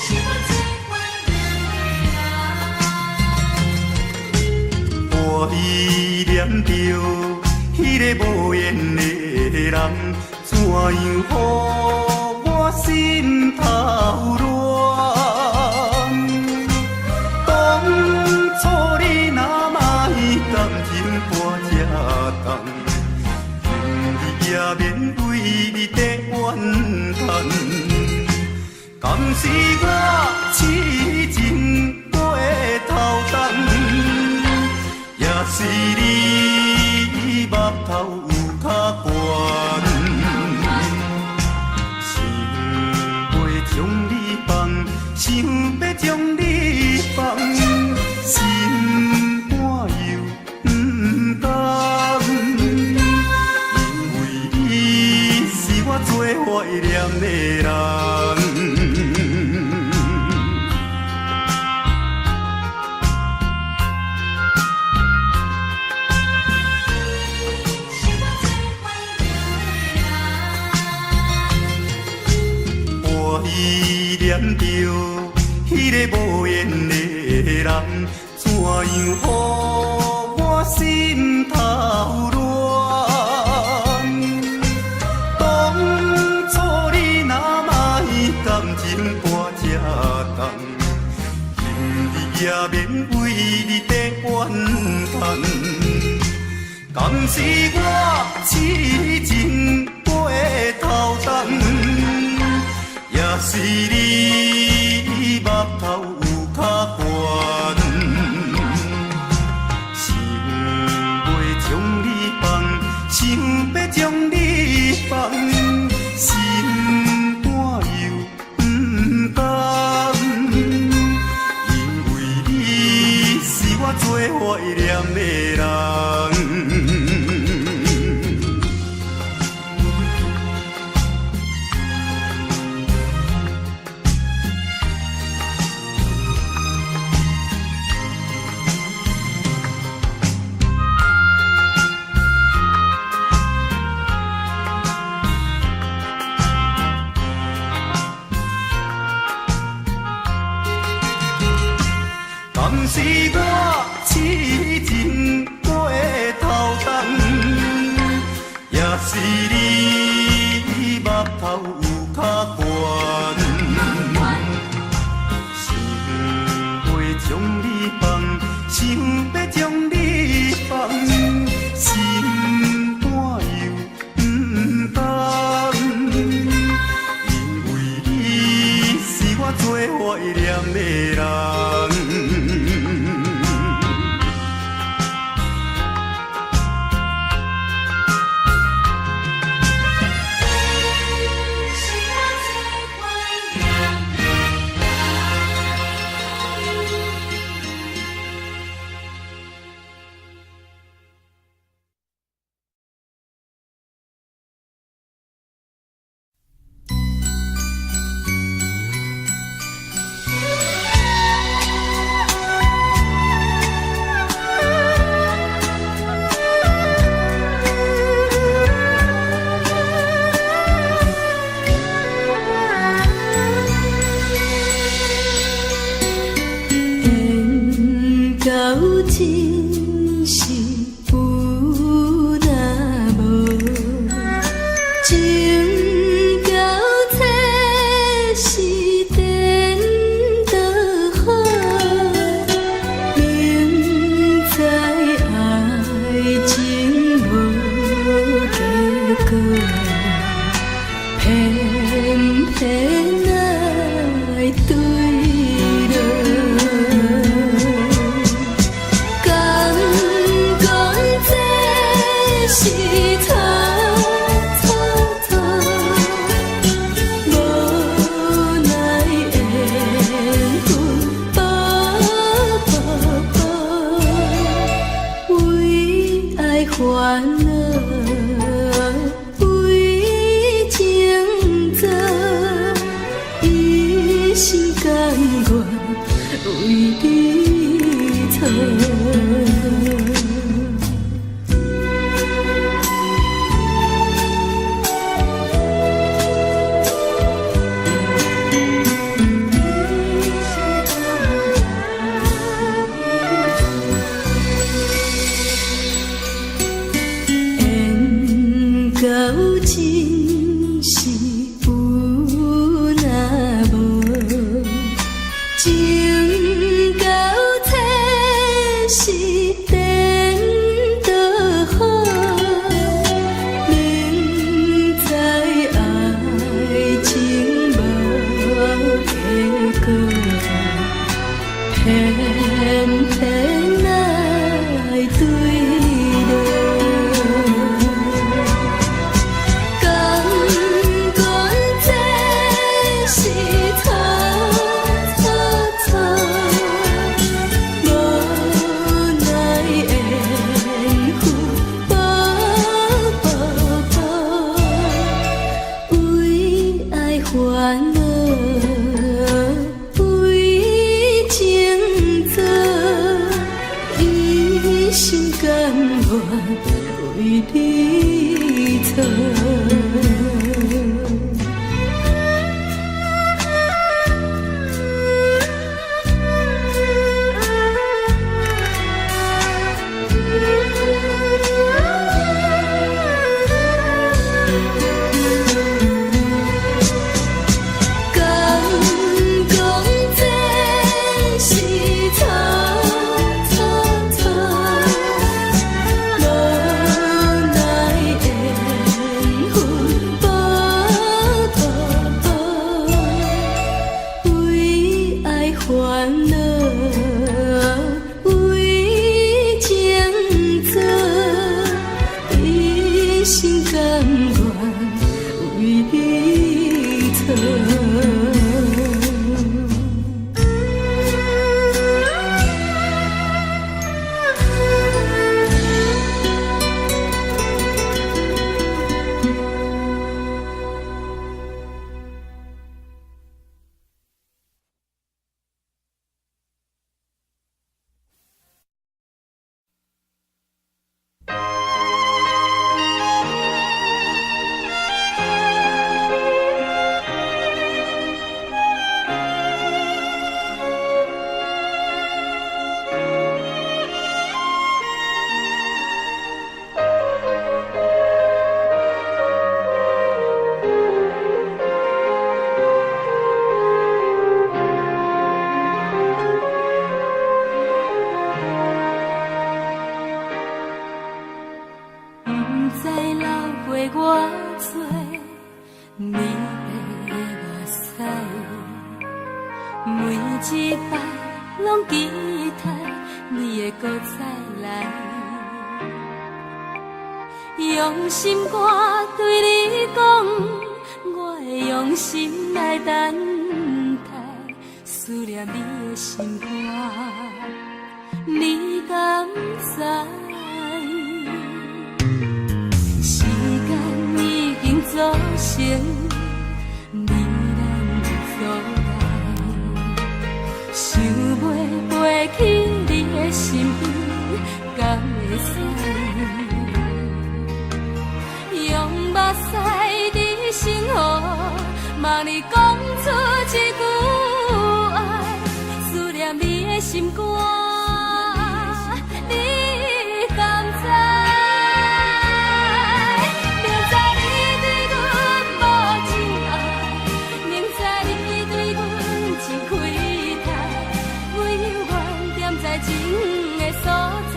是我最懷念的人。我依戀著彼个無緣的人，怎樣予我心頭亂？當初你若莫感情看這重，今日也免為你在怨嘆。敢是我痴情過頭重？也是你目頭有較懸，想欲將你放，想欲將你放，心肝又毋甘，因為你是我最懷念的人。是我最懷念的人。我依戀著彼个無緣的人，怎樣予我心頭亂？當初你若莫感情看這重，今日也免為你在怨嘆。敢是我痴情過頭重？也是你目頭有較懸，想欲將你放，想欲將你放，心肝又毋甘，因為你是我最懷念的人。敢是我痴情過頭重，也是你目頭有較懸，想欲將你放，想欲將你放，心肝又毋甘，因為你是我最懷念的人。煩惱，為情做，一心甘願為你錯。緣到盡時有若無，情到淺時顛倒好。明知愛情無結果，偏偏愛墜落。甘願這是錯錯錯，無奈緣分薄薄薄，為愛煩惱，為情做，一心甘願為你錯。敢講這是錯錯錯，無奈緣分薄薄薄，為愛煩惱，為情做，一心甘願為你錯。毋知流過偌濟暝白的目屎，每一擺攏期待你會閣再來，用心肝對你講，我會用心來等待，思念你的心肝，你敢知？時間已經造成你咱的阻礙，想袂飛去你的身邊，敢會使？用目屎伫星河，望你講出一句愛，思念你的心肝，你敢知？明知你對阮無真愛，明知你對阮真虧待，唯有願踮在情的所在，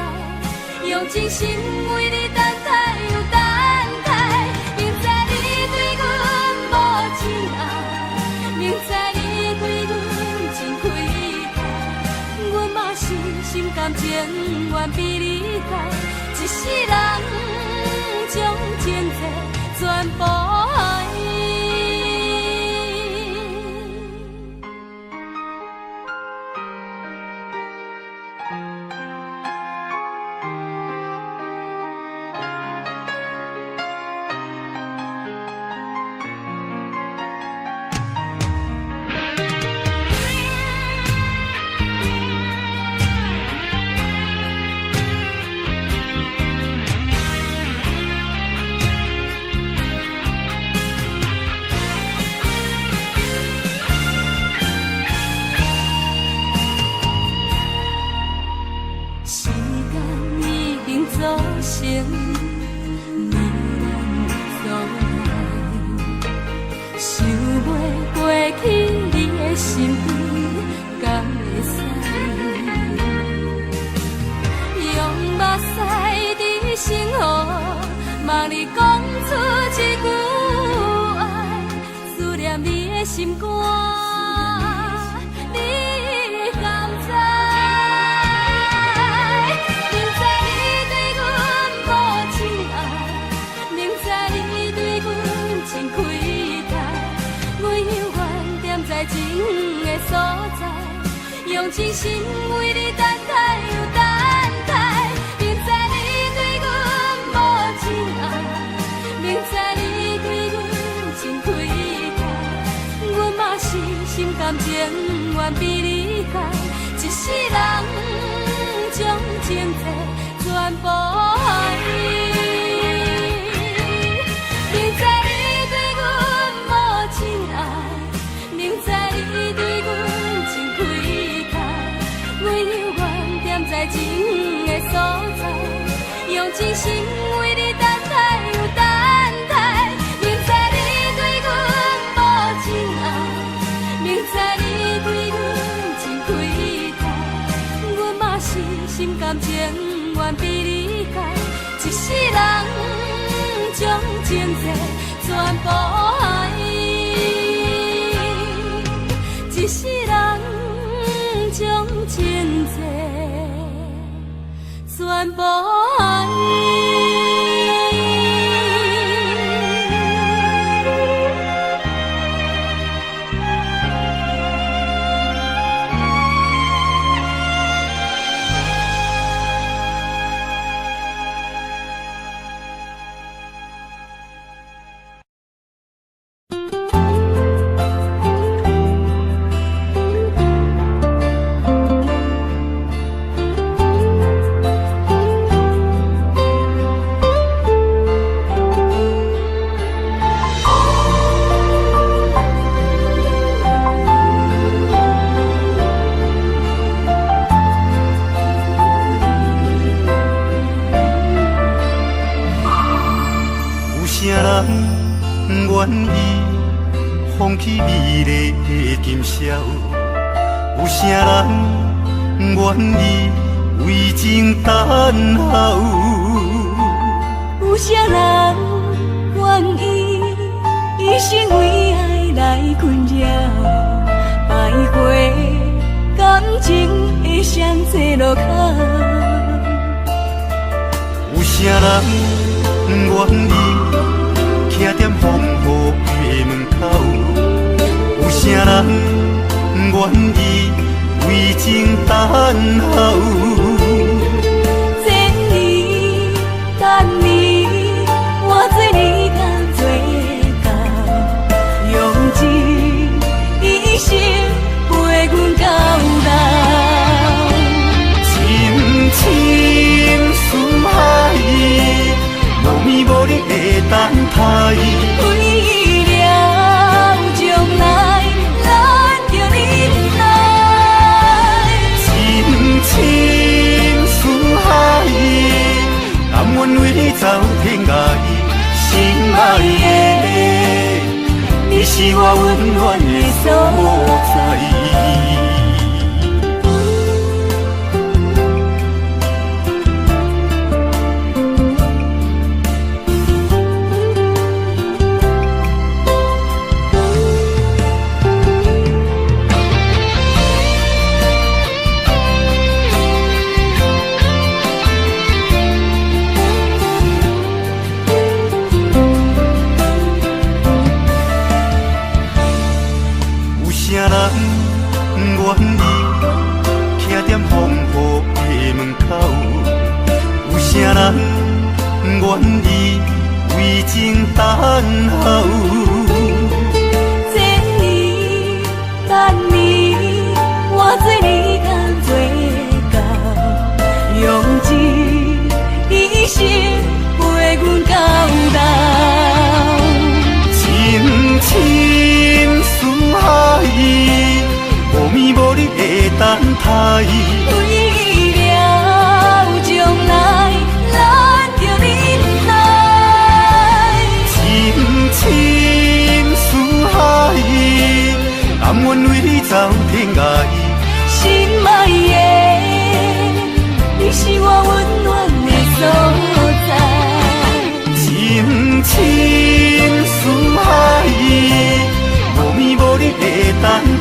用真心為你等待又等待。明知你對阮無真愛，明知你對阮真虧待，阮嘛是心甘情願被你害，一世人將情債全部還。組成糜爛的阻礙，想袂過去你的身邊，敢會使？用目屎伫星河，望你講出一句愛，思念你的心肝，你敢知？明知你對阮無情愛，明知你對阮真虧待，阮猶原踮在真遠的所在，用真心為你等待又等待。明知你對阮無情愛，明知你對阮真虧待，阮嘛是心甘情願被你害，一世人將情債全部還。明知你對阮無情愛，明知你對阮真虧待，阮猶原踮在真遠的所在，用真心為你等待又等待。明知你對阮無情愛，明知你對阮真虧待，阮嘛是心甘情願被你害，一世人將情債全部還，一世人將情債全部還。有啥人願意放棄美麗的今宵？有啥人願意為情等候？有啥人願意一生為愛來困擾？徘徊感情的雙岔路口。有啥人願意徛踮風雨的門口？有啥人願意為情等候？千年等你，我做你甲做到，用尽一生陪阮到老。深深思海，無眠無日的等待。為了將來，咱著忍耐。深深思海，甘願為你走天涯。心愛的，你是我溫暖的所在。有啥人願意徛踮風雨的門口？有啥人願意為情等候？千年等你，我做你甲做到，用尽一生陪阮到老。深深思海，無眠無日的等待。為了將來，咱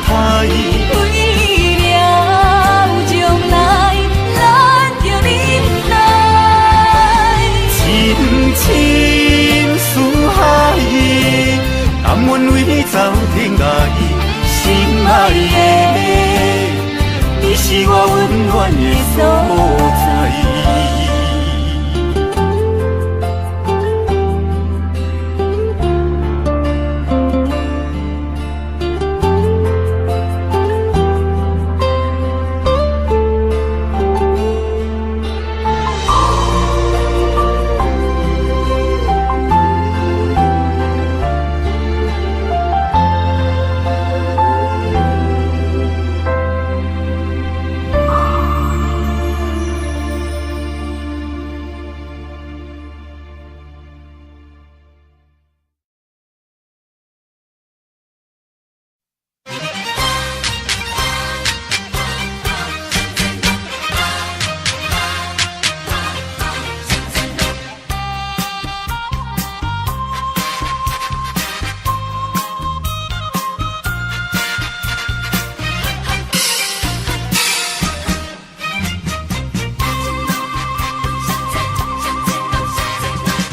待。為了將來，咱著忍耐。深深四海，甘願為你走天涯。心愛的，你是我溫暖的所在。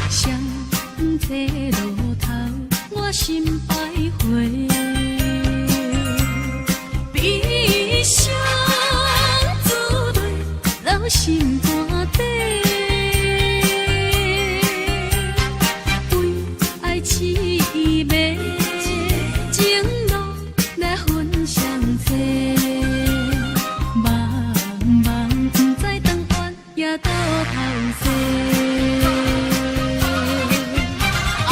雙找路頭，我心徘徊。悲傷珠淚留心肝底，為愛痴迷，情路來分相找。茫茫不知當遠也倒頭勢。啊，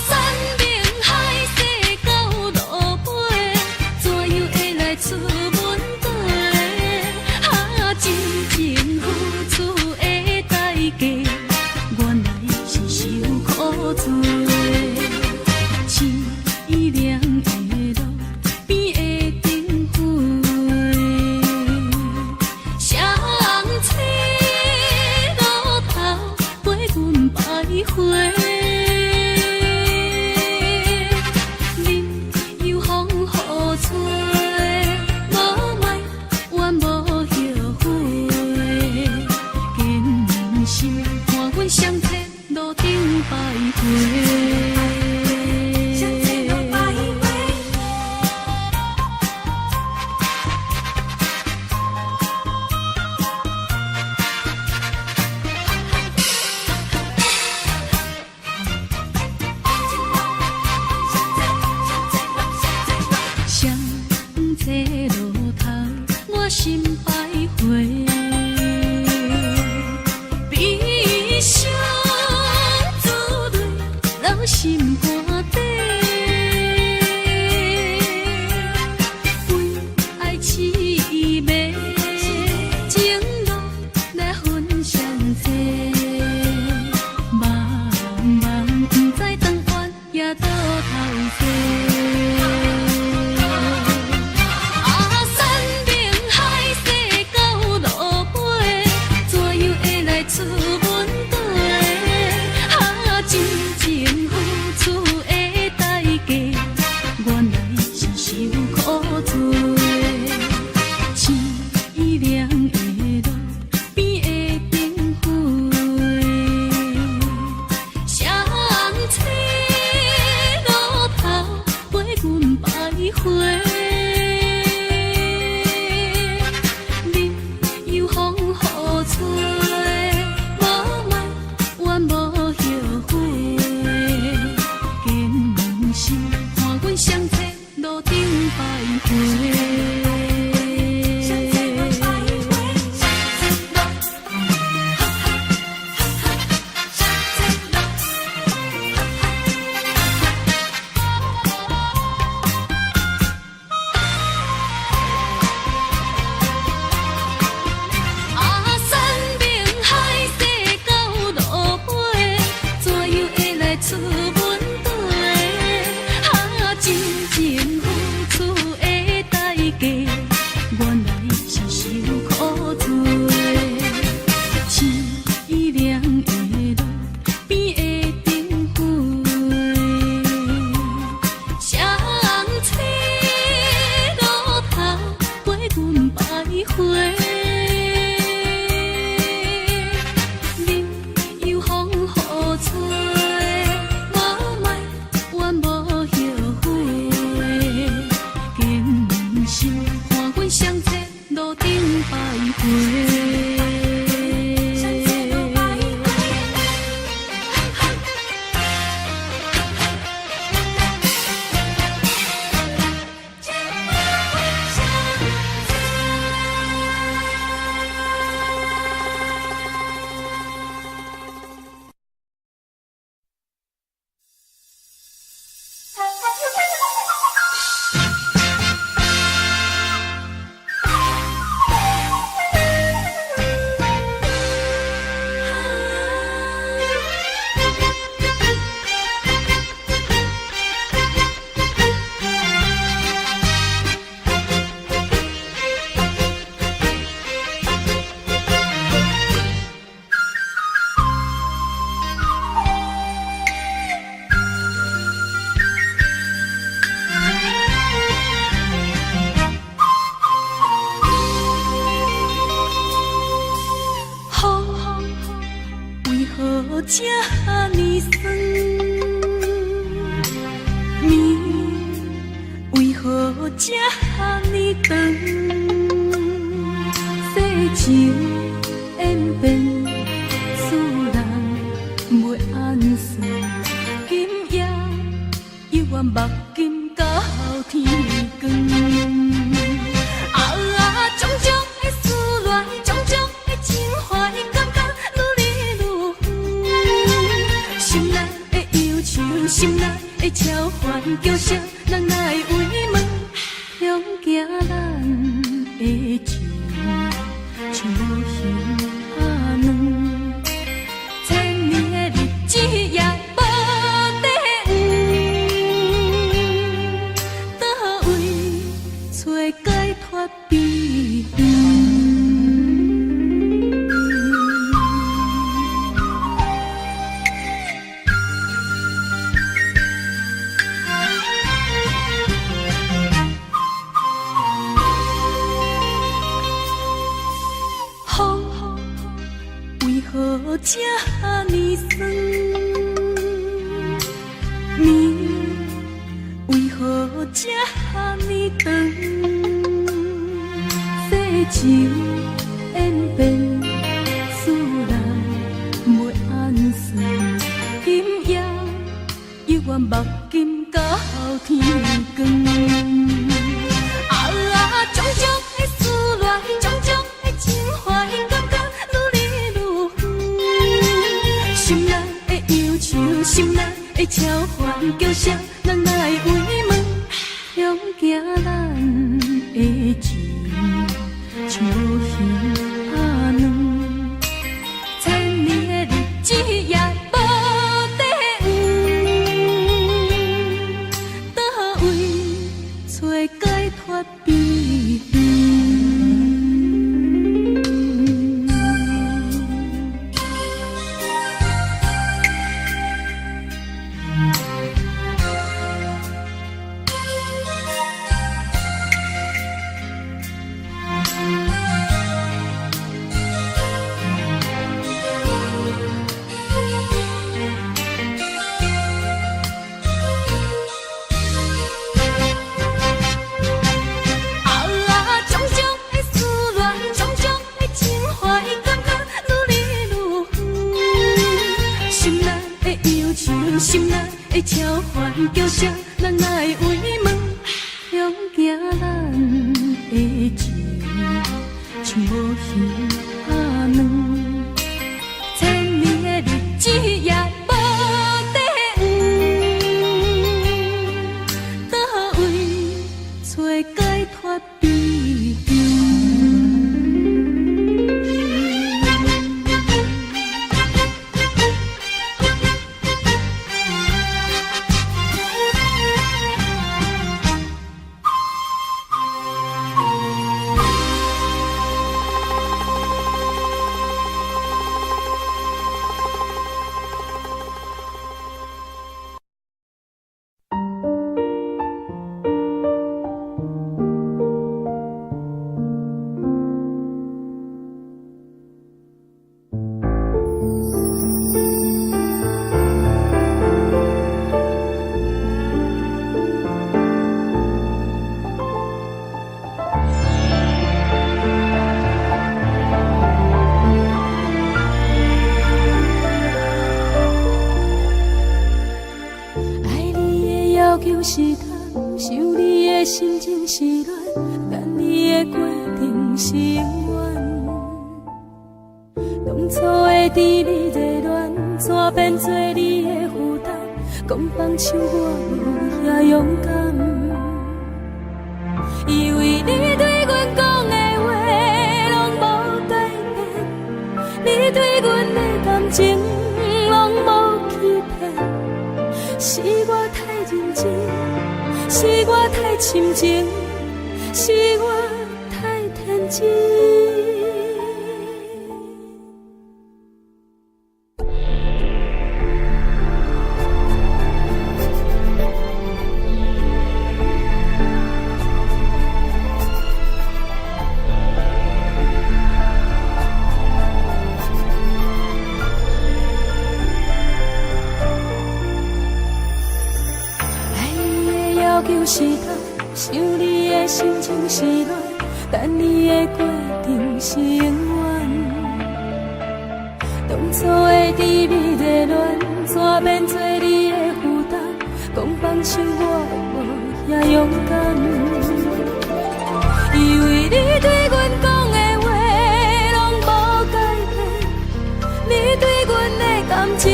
山明海誓到落尾，怎樣會來出問題？啊，真情付出的代價，原來是受苦罪。淒涼的路邊的燈火，雙找路頭陪阮徘徊。任由風雨吹，無埋怨無後悔，堅心看阮雙找路頂徘徊。雙找路徘徊。雙找路頭，我心徘徊。悲傷珠淚留心何這呢酸？暝為何這呢長？世情演變，使人袂按算。今夜猶原目金到天光。啊，種種的思戀，種種的情懷，感覺愈離愈遠。心內的憂愁，心內的焦煩，叫啥人來慰問？恐驚咱的情像無魚仔卵，千年的日子也無底蘊，佗位揣解脫悲歡？風為何這呢酸？暝為何這呢長？世情演變，使人袂按算。今夜猶原目金到天光。啊，種種的思戀，種種的情懷，感覺愈離愈遠。心內的憂愁，心內的焦煩，叫啥人來慰問？恐驚咱的情像無魚仔卵，千年的日子也無底蘊，佗位揣解脫悲歡？啊，種種的思戀，種種的情懷，感覺愈離愈遠。心內的憂愁，心內的焦煩，叫啥人來慰問？恐驚咱的情像無魚仔卵，千年的日子也無底蘊，佗位揣解脫悲歡？愛你的要求是貪，想你的心情是亂，等你的過程是永遠。當初的甜蜜熱戀，怎變做你的負擔？講放手我無遐勇敢，以為你對阮講的話攏無改變，你對阮的感情攏無欺騙，是我太認真，是我太深情，是我太天真。是痛，想你的心情是乱，等你的过程是永远。當初的甜蜜熱戀，怎變做你的負擔？講放手我無遐勇敢，以為你對阮講的話攏無改變，你對阮的感情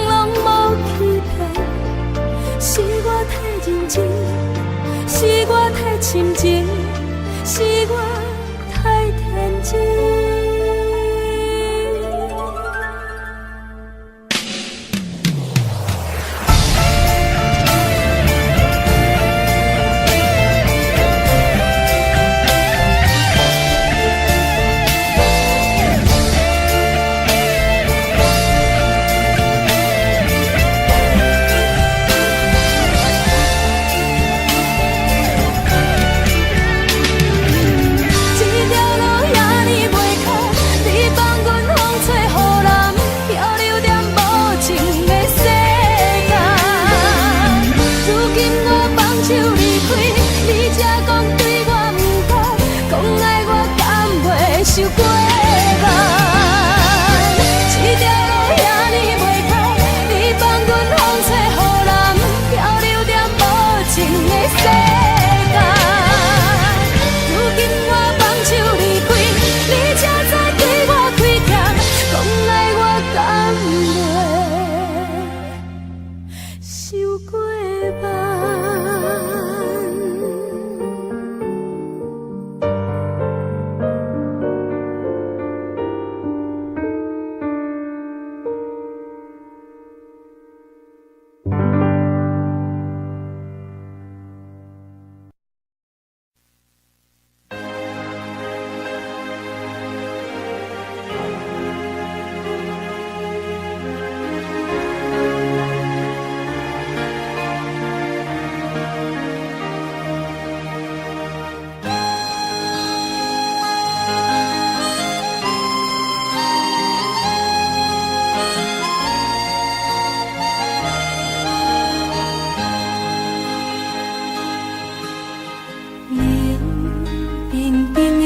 攏無欺騙，是我太認真，是我太深情，是我太天真。這條路遐爾袂空，你放阮風吹雨淋，漂流踮無情的世間。如今我放手離開，你才講對我毋甘，講愛我敢袂受過萬。這條路遐爾袂空，你放阮風吹雨淋，漂流踮無情的世間。如今我放手離開，你才知對我虧欠，講愛我敢袂受過萬。冷冰冰的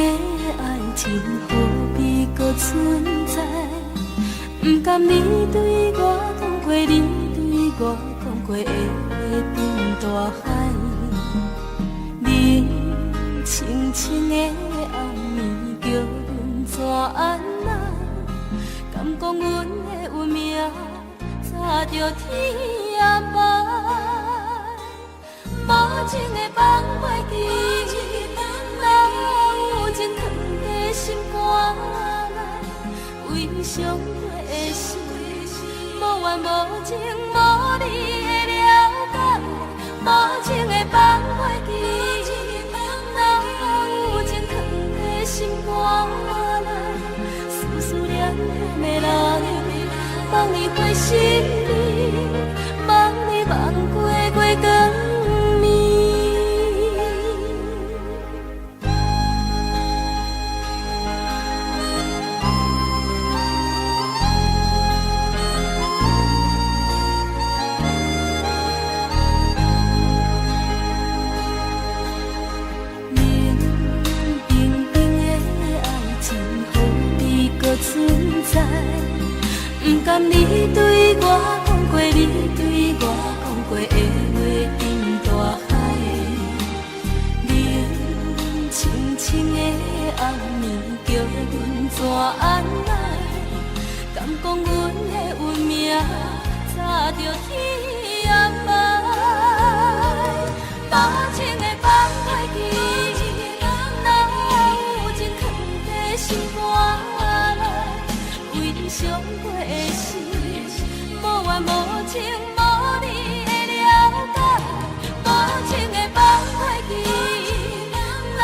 愛情何必閣存在？不甘你對我講過，你對我講過的話沉大海。冷清清的暗暝，叫阮怎按捺？敢講阮的運命早就天安排？無情的放袂記，哪有情囥在心肝內？為傷過的心，無緣無情無你的了解。無情的放袂記，哪有情囥在心肝內？思思念念的人，望你回心里，望你望過過光暝。冷冰冰的愛情何必閣存在？不甘你對我講過，你對我講過的話沉大海。冷清清的暗暝，叫阮怎按捺？敢講阮的運命早就天安排？無情的放袂記，哪有情囥在心肝內？為傷過的心，無緣無情無你的了解。無情的放袂記，哪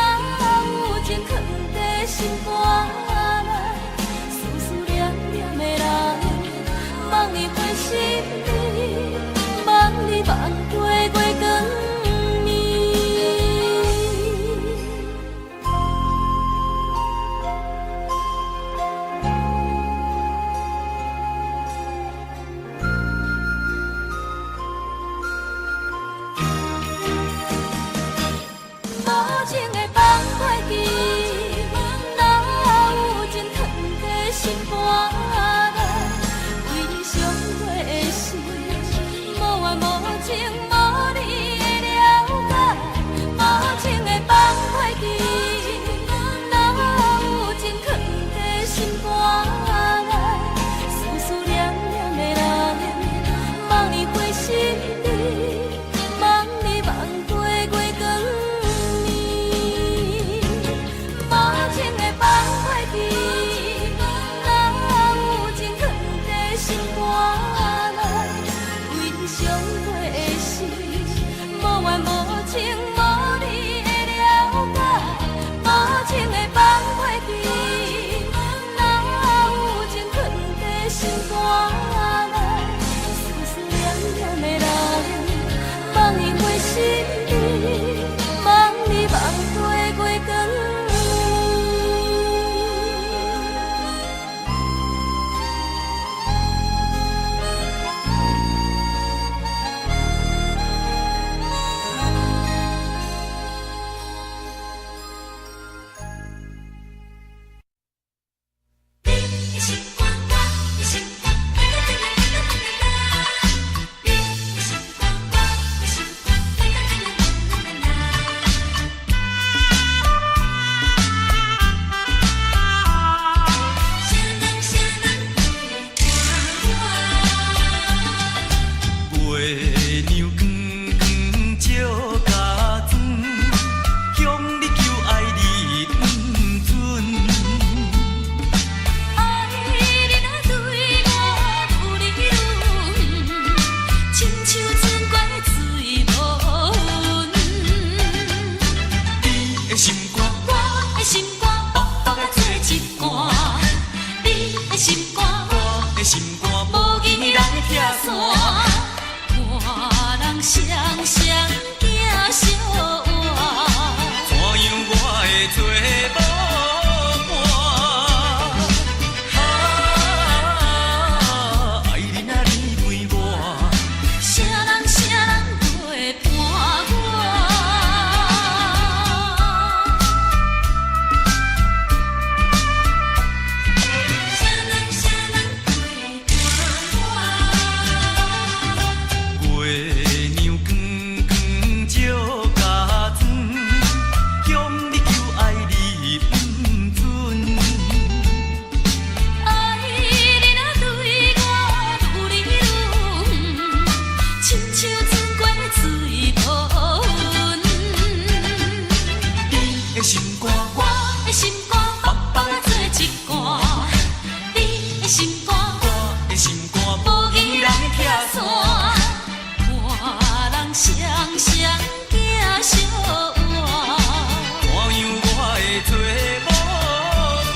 有情囥在心肝內？思思念念的人，望你回心裡。情無你的了解，無情會放袂記。哪有情囥佇心肝內，思思念念的人，望你回心裡，望你望過月光暝。無情會放袂記，哪有情囥佇心肝內，為你傷過的心，無緣無情無你的了解，無情會放袂記，哪有情囥佇心肝內，思思念念的人，望你回心裡，望你望過月光暝。你的心肝，我的心肝，啦啦啦啦啦啦啦。你的心肝，我的心肝，啦啦啦啦啦啦啦。啥人啥人陪伴我？月娘光光照家庄，向你求愛你毋准。愛你若對我愈來愈遠，親像船過水無痕。你的心肝，我的心肝，白白的做一半。你的心肝，我的心肝，無義人拆散。看人雙雙行相偎。怎樣我會做某伴？啊，愛你若你陪我，啥人啥人陪伴我？啥人啥人陪伴我？月娘光光照家庄，向你求愛你毋准。愛你若對我愈來愈遠，親像船過水無痕。你的心肝，我的心肝，白白的做一半。你的心肝，我的心肝，無義人拆散。看人雙雙行相偎。怎樣我會做某伴？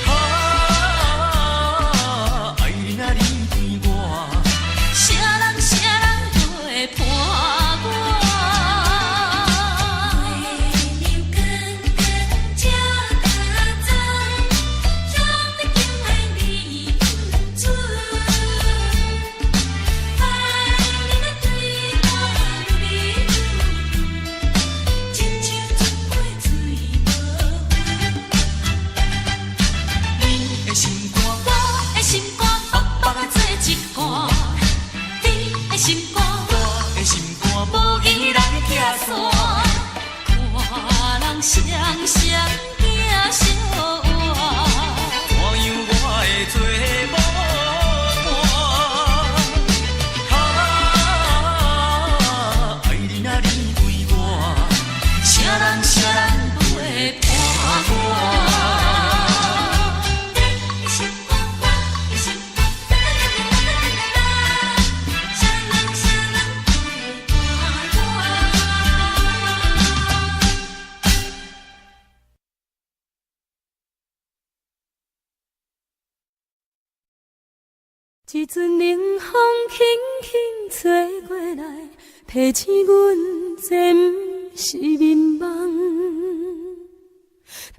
啊，愛你若你陪我，啥人啥人陪伴我？月娘光光照家庄，向你求愛你毋准。愛你若對我愈來愈遠，親像船過水無痕。你的心肝，我的心肝，白白的做一半。你的心肝，我的心肝，無義人拆散。看人雙雙行相偎。怎樣我會做某伴？啊，愛你若你陪我，啥人啥人陪伴我？你的心肝，我的心肝，啦啦啦啦啦啦啦。啥人啥人陪伴我？一陣冷風輕輕吹過來，提醒阮這毋是眠夢。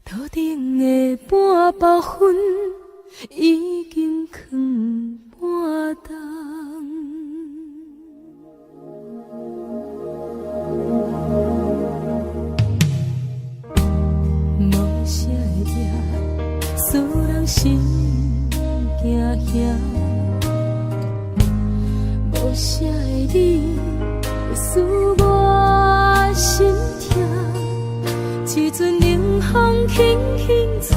桌頂的半包烟已經囥半冬。無聲的夜，使人心驚嚇。無聲輕輕吹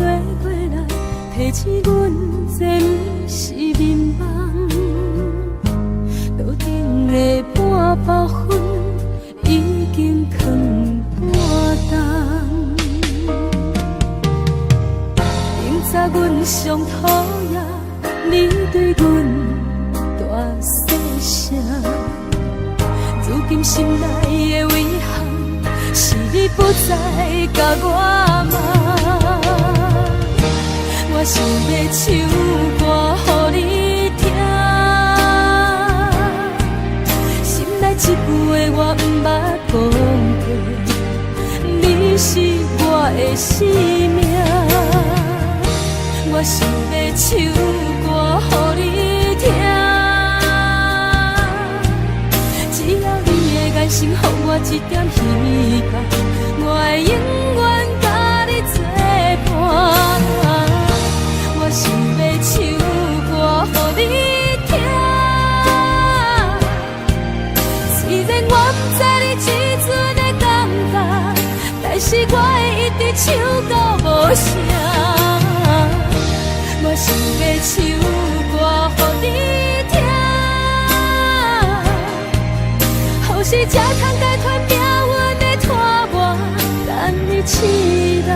過來，提醒阮這毋是眠夢。桌頂的半包粉已經囥半冬。明早阮上討厭你對阮大細聲，如今心內的遺憾是你不再共我罵。我想欲唱歌予你聽，心內這句話我毋捌講過，你是我的生命。我想欲唱歌予你聽，只要你的眼神予我一點希望，我會永遠佮你作伴。我想欲唱歌予你聽，雖然我毋知你這陣的感覺，但是我會一直唱到無聲。我想欲唱歌予你聽，予是才通解脫命運的拖磨，等你醒來，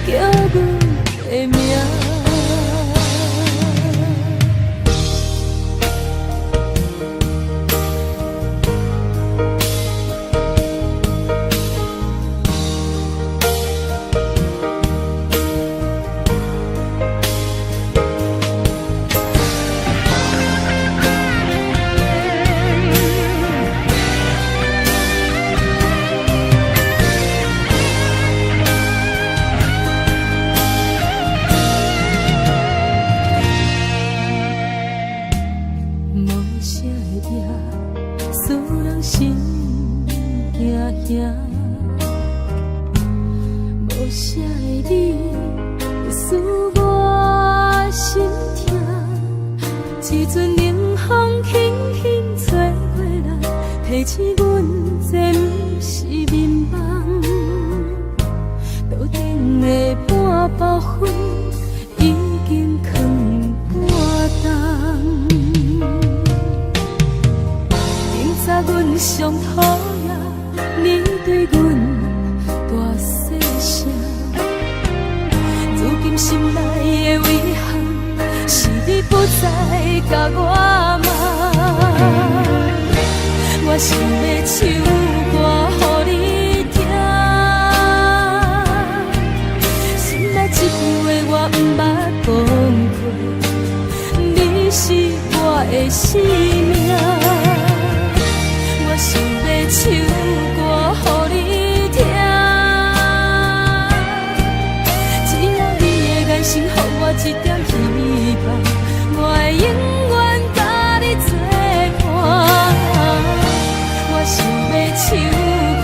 叫阮的名。無聲的夜，使人心驚驚。無聲的你，使我心痛。一陣冷風輕輕吹過來，提醒阮這毋是眠夢。桌頂的半包粉已經囥半冬。明早阮上討厭你對阮大細聲，如今心內的遺憾是你不再共我罵。我想欲唱歌予你聽，心內這句話我毋捌講過，你是我的生命。我想欲唱歌予你聽，只要你的眼神予我一點希望，我會永遠佮你作伴。我想欲唱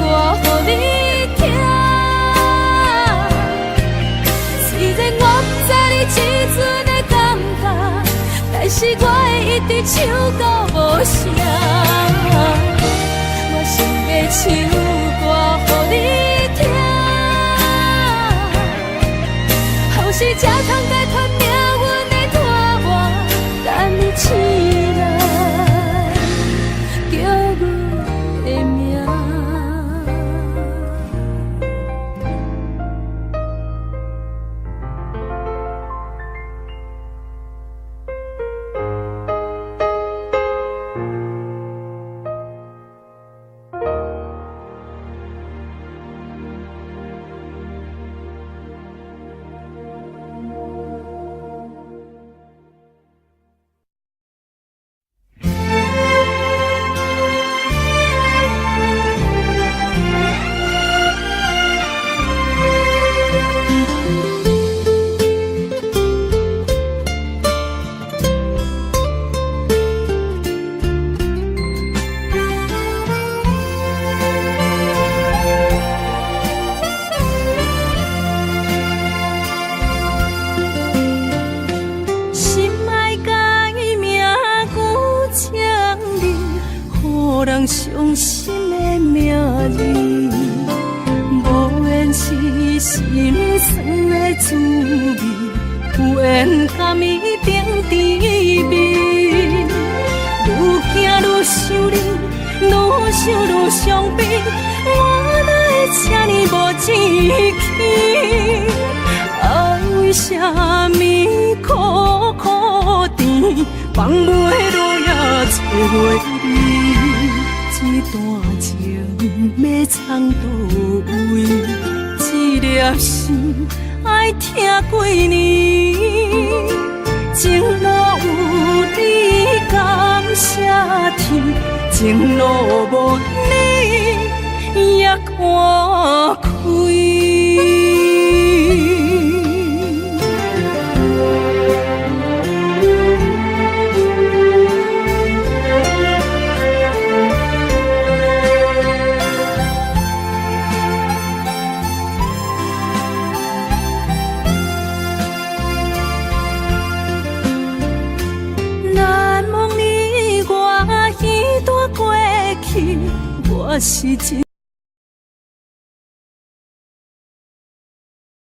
歌予你聽，雖然我毋知你這陣的感覺，但是我會一直唱到無聲。我想欲唱歌予你聽，予是才通解脫命運的拖磨，等你醒來，叫阮的名。滋味，有緣共伊頂甜蜜。愈行愈想你，愈想愈傷悲，我哪會這呢無志氣？愛為啥物苦苦甜，放袂落也揣袂離？這段情欲藏佗位？這粒心愛疼幾年？情路有你感謝天，情路無你也看開。難忘你我彼段過去，我是真